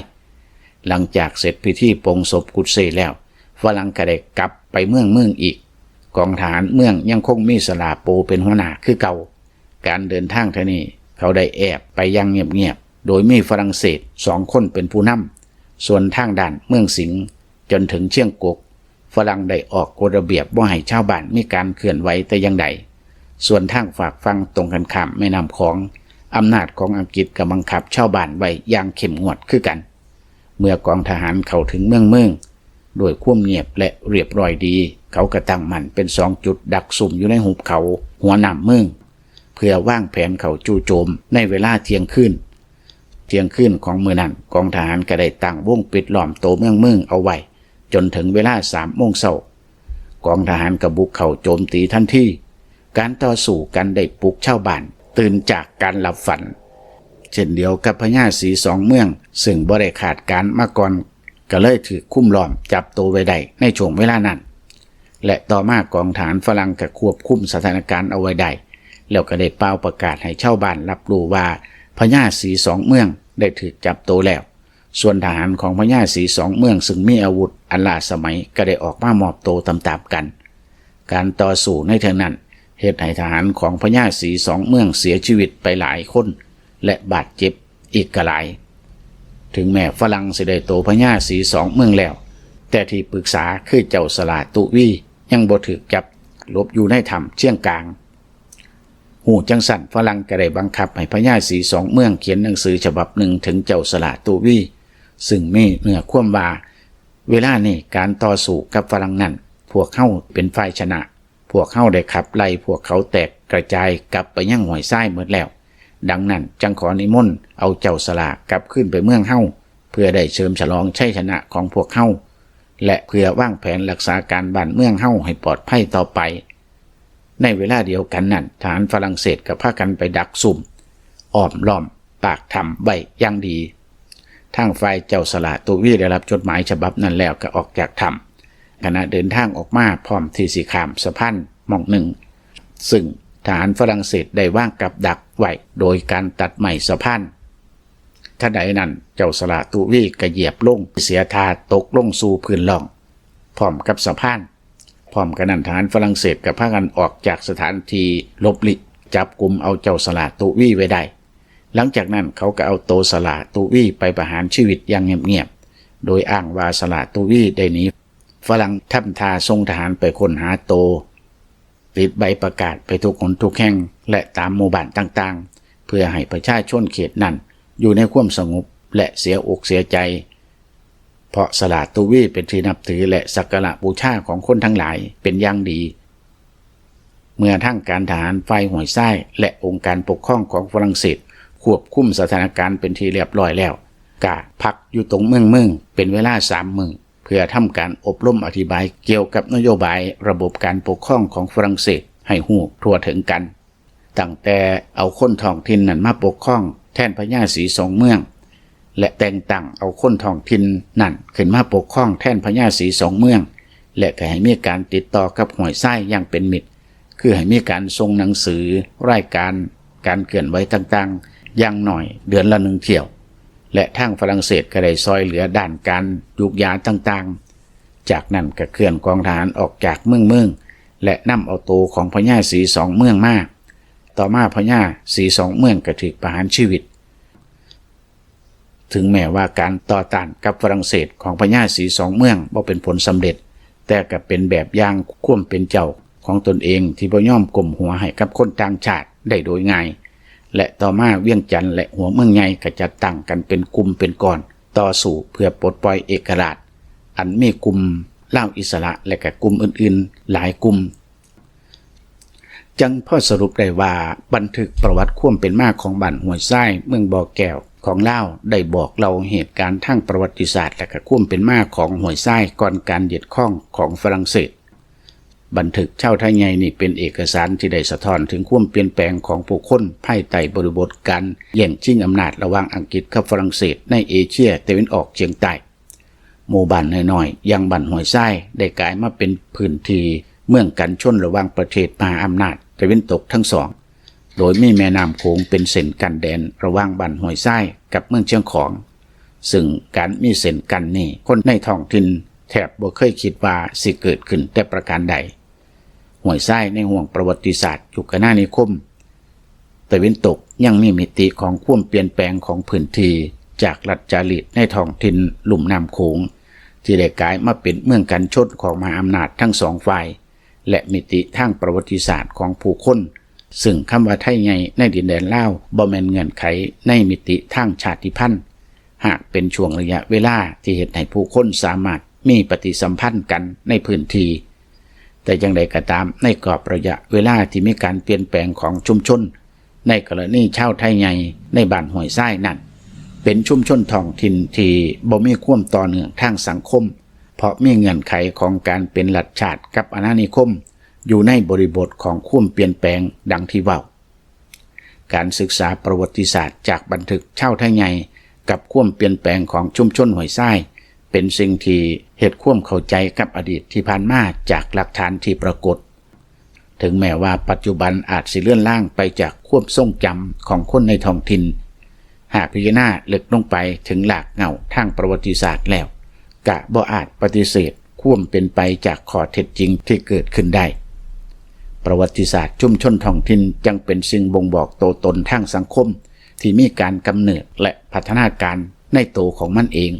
ຫຼັງຈາກເສັດພິທີປົງສົບກຸດເຊແລ້ວ, ຝຣັ່ງກໍໄດ້ກັບໄປເມືອງເມີງອີກ. ກອງທະຫານເມືອງຍັງຄົງມີສະຫຼາໂປເປັນຫົວໜ້າຄືເກົ່າ. ການເດີນທາງເທື່ອນີ້ ເຂົາໄດ້ແອບໄປຢ່າງງຽບໆ ໂດຍມີຝຣັ່ງເສດສອງຄົນເປັນຜູ້ນຳ. ສ່ວນທາງດ້ານເມືອງສິງ ຈົນເຖິງຊຽງກົກ, ຝຣັ່ງໄດ້ອອກກົດລະບຽບບໍ່ໃຫ້ຊາວບ້ານມີການເຄື່ອນໄຫວແຕ່ຢ່າງໃດ. ສ່ວນທາງຟາກຝັ່ງຕົງກັນຂ້າມແມ່ນ້ຳຂອງ, ອຳນາດຂອງອັງກິດກໍບັງຄັບຊາວບ້ານໄວ້ຢ່າງເຂັ້ມງວດຄືກັນ. ເມື່ອກອງທະຫານເຂົ້າເຖິງເມືອງເມີງດ້ວຍຄວາມງຽບ ແລະ ຮຽບຮ້ອຍດີ, ເຂົາກໍຕັ້ງໝັ້ນເປັນສອງຈຸດດັກຊຸ່ມຢູ່ໃນຫຸບເຂົາຫົວນ້ຳເມີງ ເພື່ອວາງແຜນເຂົ້າຈູ່ໂຈມໃນເວລາທ່ຽງຄືນ. ທ່ຽງຄືນຂອງມື້ນັ້ນ, ກອງທະຫານກໍໄດ້ຕັ້ງວົງປິດລ້ອມໂຕເມືອງເມີງເອົາໄວ້ ຈົນເຖິງເວລາສາມໂມງເຊົ້າ, ກອງທະຫານກໍບຸກເຂົ້າໂຈມຕີທັນທີ. ການຕໍ່ສູ້ກັນໄດ້ປຸກຊາວບ້ານຕື່ນຈາກການຫຼັບຝັນ, ເຊັ່ນດຽວກັບພະຍາສີສອງເມືອງ, ຊຶ່ງບໍ່ໄດ້ຄາດການມາກ່ອນ, ກໍເລີຍຖືກຄຸມລ້ອມຈັບໂຕໄວ້ໄດ້ໃນຊ່ວງເວລານັ້ນ. ແລະ ຕໍ່ມາກອງທະຫານຝຣັ່ງກໍຄວບຄຸມສະຖານະການເອົາໄວ້ໄດ້, ແລ້ວກໍໄດ້ປ່າວປະກາດໃຫ້ຊາວບ້ານຮັບຮູ້ວ່າ ພະຍາສີສອງເມືອງໄດ້ຖືກຈັບໂຕແລ້ວ. ສ່ວນທະຫານຂອງພະຍາສີສອງເມືອງ ຊຶ່ງມີອາວຸດອັນລ້າສະໄໝ ກໍໄດ້ອອກມາມອບໂຕຕາມໆກັນ. ການຕໍ່ສູ້ໃນເທື່ອນັ້ນ ເຮັດໃຫ້ທະຫານຂອງພະຍາສີສອງເມືອງເສຍຊີວິດໄປຫຼາຍຄົນ ແລະ ບາດເຈັບອີກກໍຫຼາຍ. ເຖິງແມ້ຝຣັ່ງຊິໄດ້ໂຕພະຍາສີສອງເມືອງແລ້ວ, ແຕ່ທີ່ປຶກສາຄືເຈົ້າສະຫຼາຕຸວີຍັງບໍ່ຖືກຈັບ, ຫຼົບຢູ່ໃນຖ້ຳຊຽງກາງ. ຮູ້ຈັ່ງຊັ້ນ, ຝຣັ່ງກໍໄດ້ບັງຄັບໃຫ້ພະຍາສີສອງເມືອງຂຽນໜັງສືສະບັບໜຶ່ງເຖິງເຈົ້າສະຫຼາຕຸວີ, ຊຶ່ງມີເນື້ອຄວາມວ່າ, ເວລານີ້ການຕໍ່ສູ້ກັບຝຣັ່ງນັ້ນ, ພວກເຮົາເປັນຝ່າຍຊະນະ. ພວກເຮົາໄດ້ຂັບໄລ່ພວກເຂົາແຕກກະຈາຍກັບໄປຍັງຫ້ວຍຊາຍໝົດແລ້ວ. ດັ່ງນັ້ນ, ຈຶ່ງຂໍນິມົນເອົາເຈົ້າສະຫຼາກັບຄືນໄປເມືອງເຮົາ, ເພື່ອໄດ້ເສີມສະຫຼອງໄຊຊະນະຂອງພວກເຮົາ ແລະ ເພື່ອວາງແຜນລັກສາການບ້ານເມືອງເຮົາໃຫ້ປອດໄພຕໍ່ໄປ. ໃນເວລາດຽວກັນນັ້ນ, ທະຫານຝຣັ່ງເສດກໍພາກັນໄປດັກຊຸ່ມອ້ອມລ້ອມປາກຖ້ຳໄວ້ຢ່າງດີ. ທາງຝ່າຍເຈົ້າສະຫຼາຕຸວີໄດ້ຮັບຈົດໝາຍສະບັບນັ້ນແລ້ວກໍອອກຈາກຖ້ຳ. ຂະນະເດີນທາງອອກມາພ້ອມທີ່ຊິຂ້າມສະພານໝ່ອງໜຶ່ງ, ຊຶ່ງທະຫານຝຣັ່ງເສດໄດ້ວາງກັບດັກໄວ້ໂດຍການຕັດໄມ້ສະພານ. ທັນໃດນັ້ນ, ເຈົ້າສະຫຼາຕຸວີກໍຢຽບລົງເສຍທ່າຕົກລົງສູ່ພື້ນລ່ອງ ພ້ອມກັບສະພານ. ພ້ອມກັນນັ້ນ, ທະຫານຝຣັ່ງເສດກໍພາກັນອອກຈາກສະຖານທີ່ຫຼົບຫຼີກ, ຈັບກຸມເອົາເຈົ້າສະຫຼາຕຸວີໄວ້ໄດ້. ຫຼັງຈາກນັ້ນ, ເຂົາກໍເອົາໂຕສະຫຼາຕຸວີໄປປະຫານຊີວິດຢ່າງງຽບໆ, ໂດຍອ້າງວ່າສະຫຼາຕຸວີໄດ້ໜີ. ຝຣັ່ງທຳທ່າສົ່ງທະຫານໄປຄົ້ນຫາໂຕ, ຕິດໃບປະກາດໄປທຸກຫົນທຸກແຫ່ງ ແລະ ຕາມໝູ່ບ້ານຕ່າງໆ, ເພື່ອໃຫ້ປະຊາຊົນເຂດນັ້ນຢູ່ໃນຄວາມສະຫງົບ ແລະ ເສຍອົກເສຍໃຈ, ເພາະສະຫຼາຕຸວີເປັນທີ່ນັບຖື ແລະ ສັກກາລະບູຊາຂອງຄົນທັງຫຼາຍເປັນຢ່າງດີ. ເມື່ອທາງການທະຫານຝ່າຍຫ້ວຍຊາຍ ແລະ ອົງການປົກຄອງຂອງຝຣັ່ງເສດຄວບຄຸມສະຖານະການເປັນທີ່ລຽບຮ້ອຍແລ້ວ, ກະພັກຢູ່ຕົງເມືອງເມີງເປັນເວລາສາມມື້ ເພື່ອທຳການອົບຮົມອະທິບາຍກ່ຽວກັບນະໂຍບາຍລະບົບການປົກຄອງຂອງຝຣັ່ງເສດໃຫ້ຮູ້ທົ່ວເຖິງກັນ. ຕັ້ງແຕ່ເອົາຄົນທ້ອງຖິ່ນນັ້ນມາປົກຄອງແທນພະຍາສີສອງເມືອງ ແລະ ແຕ່ງຕັ້ງເອົາຄົນທ້ອງຖິ່ນນັ້ນຂຶ້ນມາປົກຄອງແທນພະຍາສີສອງເມືອງ ແລະ ກໍໃຫ້ມີການຕິດຕໍ່ກັບຫ້ວຍຊາຍຢ່າງເປັນມິດ, ຄືໃຫ້ມີການສົ່ງໜັງສື, ລາຍການ, ການເຄື່ອນໄຫວຕ່າງໆ ຢ່າງໜ້ອຍເດືອນລະໜຶ່ງຖ້ຽວ. ແລະ ທາງຝຣັ່ງເສດກໍໄດ້ຊ່ອຍເຫຼືອດ້ານການຢູກຢາຕ່າງ ຈາກນັ້ນກໍເຄື່ອນກອງທະຫານອອກຈາກເມືອງເມີງ ແລະນຳເອົາໂຕຂອງພະຍາສີສອງເມືອງມາ. ຕໍ່ມາພະຍາສີສອງເມືອງກໍຖືກປະຫານຊີວິດ. ເຖິງແມ້ວ່າການຕໍ່ຕ້ານກັບຝຣັ່ງເສດຂອງພະຍາສີສອງເມືອງບໍ່ເປັນຜົນສຳເລັດ, ແຕ່ກໍເປັນແບບຢ່າງຄວາມເປັນເຈົ້າຂອງຕົນເອງທີ່ບໍ່ຍອມກົ້ມຫົວໃຫ້ກັບຄົນຕ່າງຊາດໄດ້ໂດຍງ່າຍ. ແລະຕໍ່ມາວຽງຈັນ ແລະຫົວເມືອງໃຫຍ່ກໍຈັດຕັ້ງກັນເປັນກຸ່ມເປັນກ້ອນ ຕໍ່ສູ້ເພື່ອປົດປ່ອຍເອກະລາດ ອັນມີກຸ່ມລາວອິດສະຫຼະ ແລະກະກຸ່ມອື່ນໆຫຼາຍກຸ່ມ. ຈັ່ງພໍສະຫຼຸບໄດ້ວ່າ ບັນທຶກປະຫວັດຄວາມເປັນມາຂອງບ້ານຫ້ວຍຊາຍ ເມືອງບໍ່ແກ້ວຂອງລາວ ໄດ້ບອກເລົ່າເຫດການທາງປະຫວັດຕິສາດ ແລະກະຄວາມເປັນມາຂອງຫ້ວຍຊາຍກ່ອນການຍຶດຄອງຂອງຝຣັ່ງເສດ. ບັນທຶກຊາວໄທໃຫຍ່ນີ້ເປັນເອກະສານທີ່ໄດ້ສະທ້ອນເຖິງຄວາມປ່ຽນແປງຂອງຜູ້ຄົນພາຍໃຕ້ບໍລິບົດການແຍ່ງຊິງອຳນາດລະຫວ່າງອັງກິດກັບຝຣັ່ງເສດໃນເອເຊຍຕາເວັນອອກສຽງໃຕ້. ໝູ່ບ້ານນ້ອຍໆ ຢ່າງບ້ານຫ້ວຍຊາຍ ໄດ້ກາຍມາເປັນພື້ນທີ່ເມືອງກັນຊົນລະຫວ່າງປະເທດມະຫາອຳນາດຕາເວັນຕົກທັງສອງ, ໂດຍມີແມ່ນ້ຳໂຂງເປັນເສັ້ນກັ້ນແດນລະຫວ່າງບ້ານຫ້ວຍຊາຍກັບເມືອງຊຽງຂອງ. ຊຶ່ງການມີເສັ້ນກັ້ນນີ້ ຄົນໃນທ້ອງຖິ່ນແທບບໍ່ເຄີຍຄິດວ່າຊິເກີດຂຶ້ນແຕ່ປະການໃດ. ຫ້ວຍຊາຍໃນຫ້ວງປະຫວັດຕິສາດຍຸກອານານິຄົມຕາເວັນຕົກ ຍັງມີມິຕິຂອງຄວາມປ່ຽນແປງຂອງພື້ນທີ່ ຈາກລັດຈາລີດໃນທ້ອງຖິ່ນລຸ່ມນ້ຳໂຂງ ທີ່ໄດ້ກາຍມາເປັນເມືອງກັນຊົນຂອງມະຫາອຳນາດທັງສອງຝ່າຍ ແລະ ມິຕິທາງປະຫວັດຕິສາດຂອງຜູ້ຄົນ, ຊຶ່ງຄຳວ່າໄທໃຫຍ່ໃນດິນແດນລາວບໍ່ແມ່ນເງື່ອນໄຂໃນມິຕິທາງຊາດຕິພັນ, ຫາກເປັນຊ່ວງໄລຍະເວລາທີ່ເຮັດໃຫ້ຜູ້ຄົນສາມາດມີປະຕິສຳພັນກັນໃນພື້ນທີ່. ແຕ່ຢ່າງໃດກໍຕາມ, ໃນກອບໄລຍະເວລາທີ່ມີການປ່ຽນແປງຂອງຊຸມຊົນ, ໃນກໍລະນີຊາວໄທໃຫຍ່ໃນບ້ານຫ້ວຍຊາຍນັ້ນ ເປັນຊຸມຊົນທ້ອງຖິ່ນທີ່ບໍ່ມີຄວາມຕໍ່ເນື່ອງທາງສັງຄົມ, ເພາະມີເງື່ອນໄຂຂອງການເປັນລັດຊາດກັບອານານິຄົມ ຢູ່ໃນບໍລິບົດຂອງຄວາມປ່ຽນແປງດັ່ງທີ່ເວົ້າ. ການສຶກສາປະຫວັດຕິສາດຈາກບັນທຶກຊາວໄທໃຫຍ່ກັບຄວາມປ່ຽນແປງຂອງຊຸມຊົນຫ້ວຍຊາຍ ເປັນສິ່ງທີ່ເຮັດຄວາມເຂົ້າໃຈກັບອະດີດທີ່ຜ່ານມາຈາກຫຼັກຖານທີ່ປາກົດ. ເຖິງແມ້ວ່າປັດຈຸບັນອາດຊິເລືອນລາງໄປຈາກຄວາມຊົງຈຳຂອງຄົນໃນທ້ອງຖິ່ນ, ຫາກພິຈາລະນາເລິກລົງໄປເຖິງລາກເຫງົ້າທາງປະຫວັດຕິສາດແລ້ວ, ກະບໍ່ອາດປະຕິເສດຄວາມເປັນໄປຈາກຂໍ້ເທັດຈິງທີ່ເກີດຂຶ້ນໄດ້. ປະຫວັດຕິສາດຊຸມຊົນທ້ອງຖິ່ນຈັ່ງເປັນສິ່ງບົ່ງບອກໂຕຕົນທາງສັງຄົມທີ່ມີການກຳເນີດ ແລະ ພັດທະນາການໃນໂຕຂອງມັນເອງ.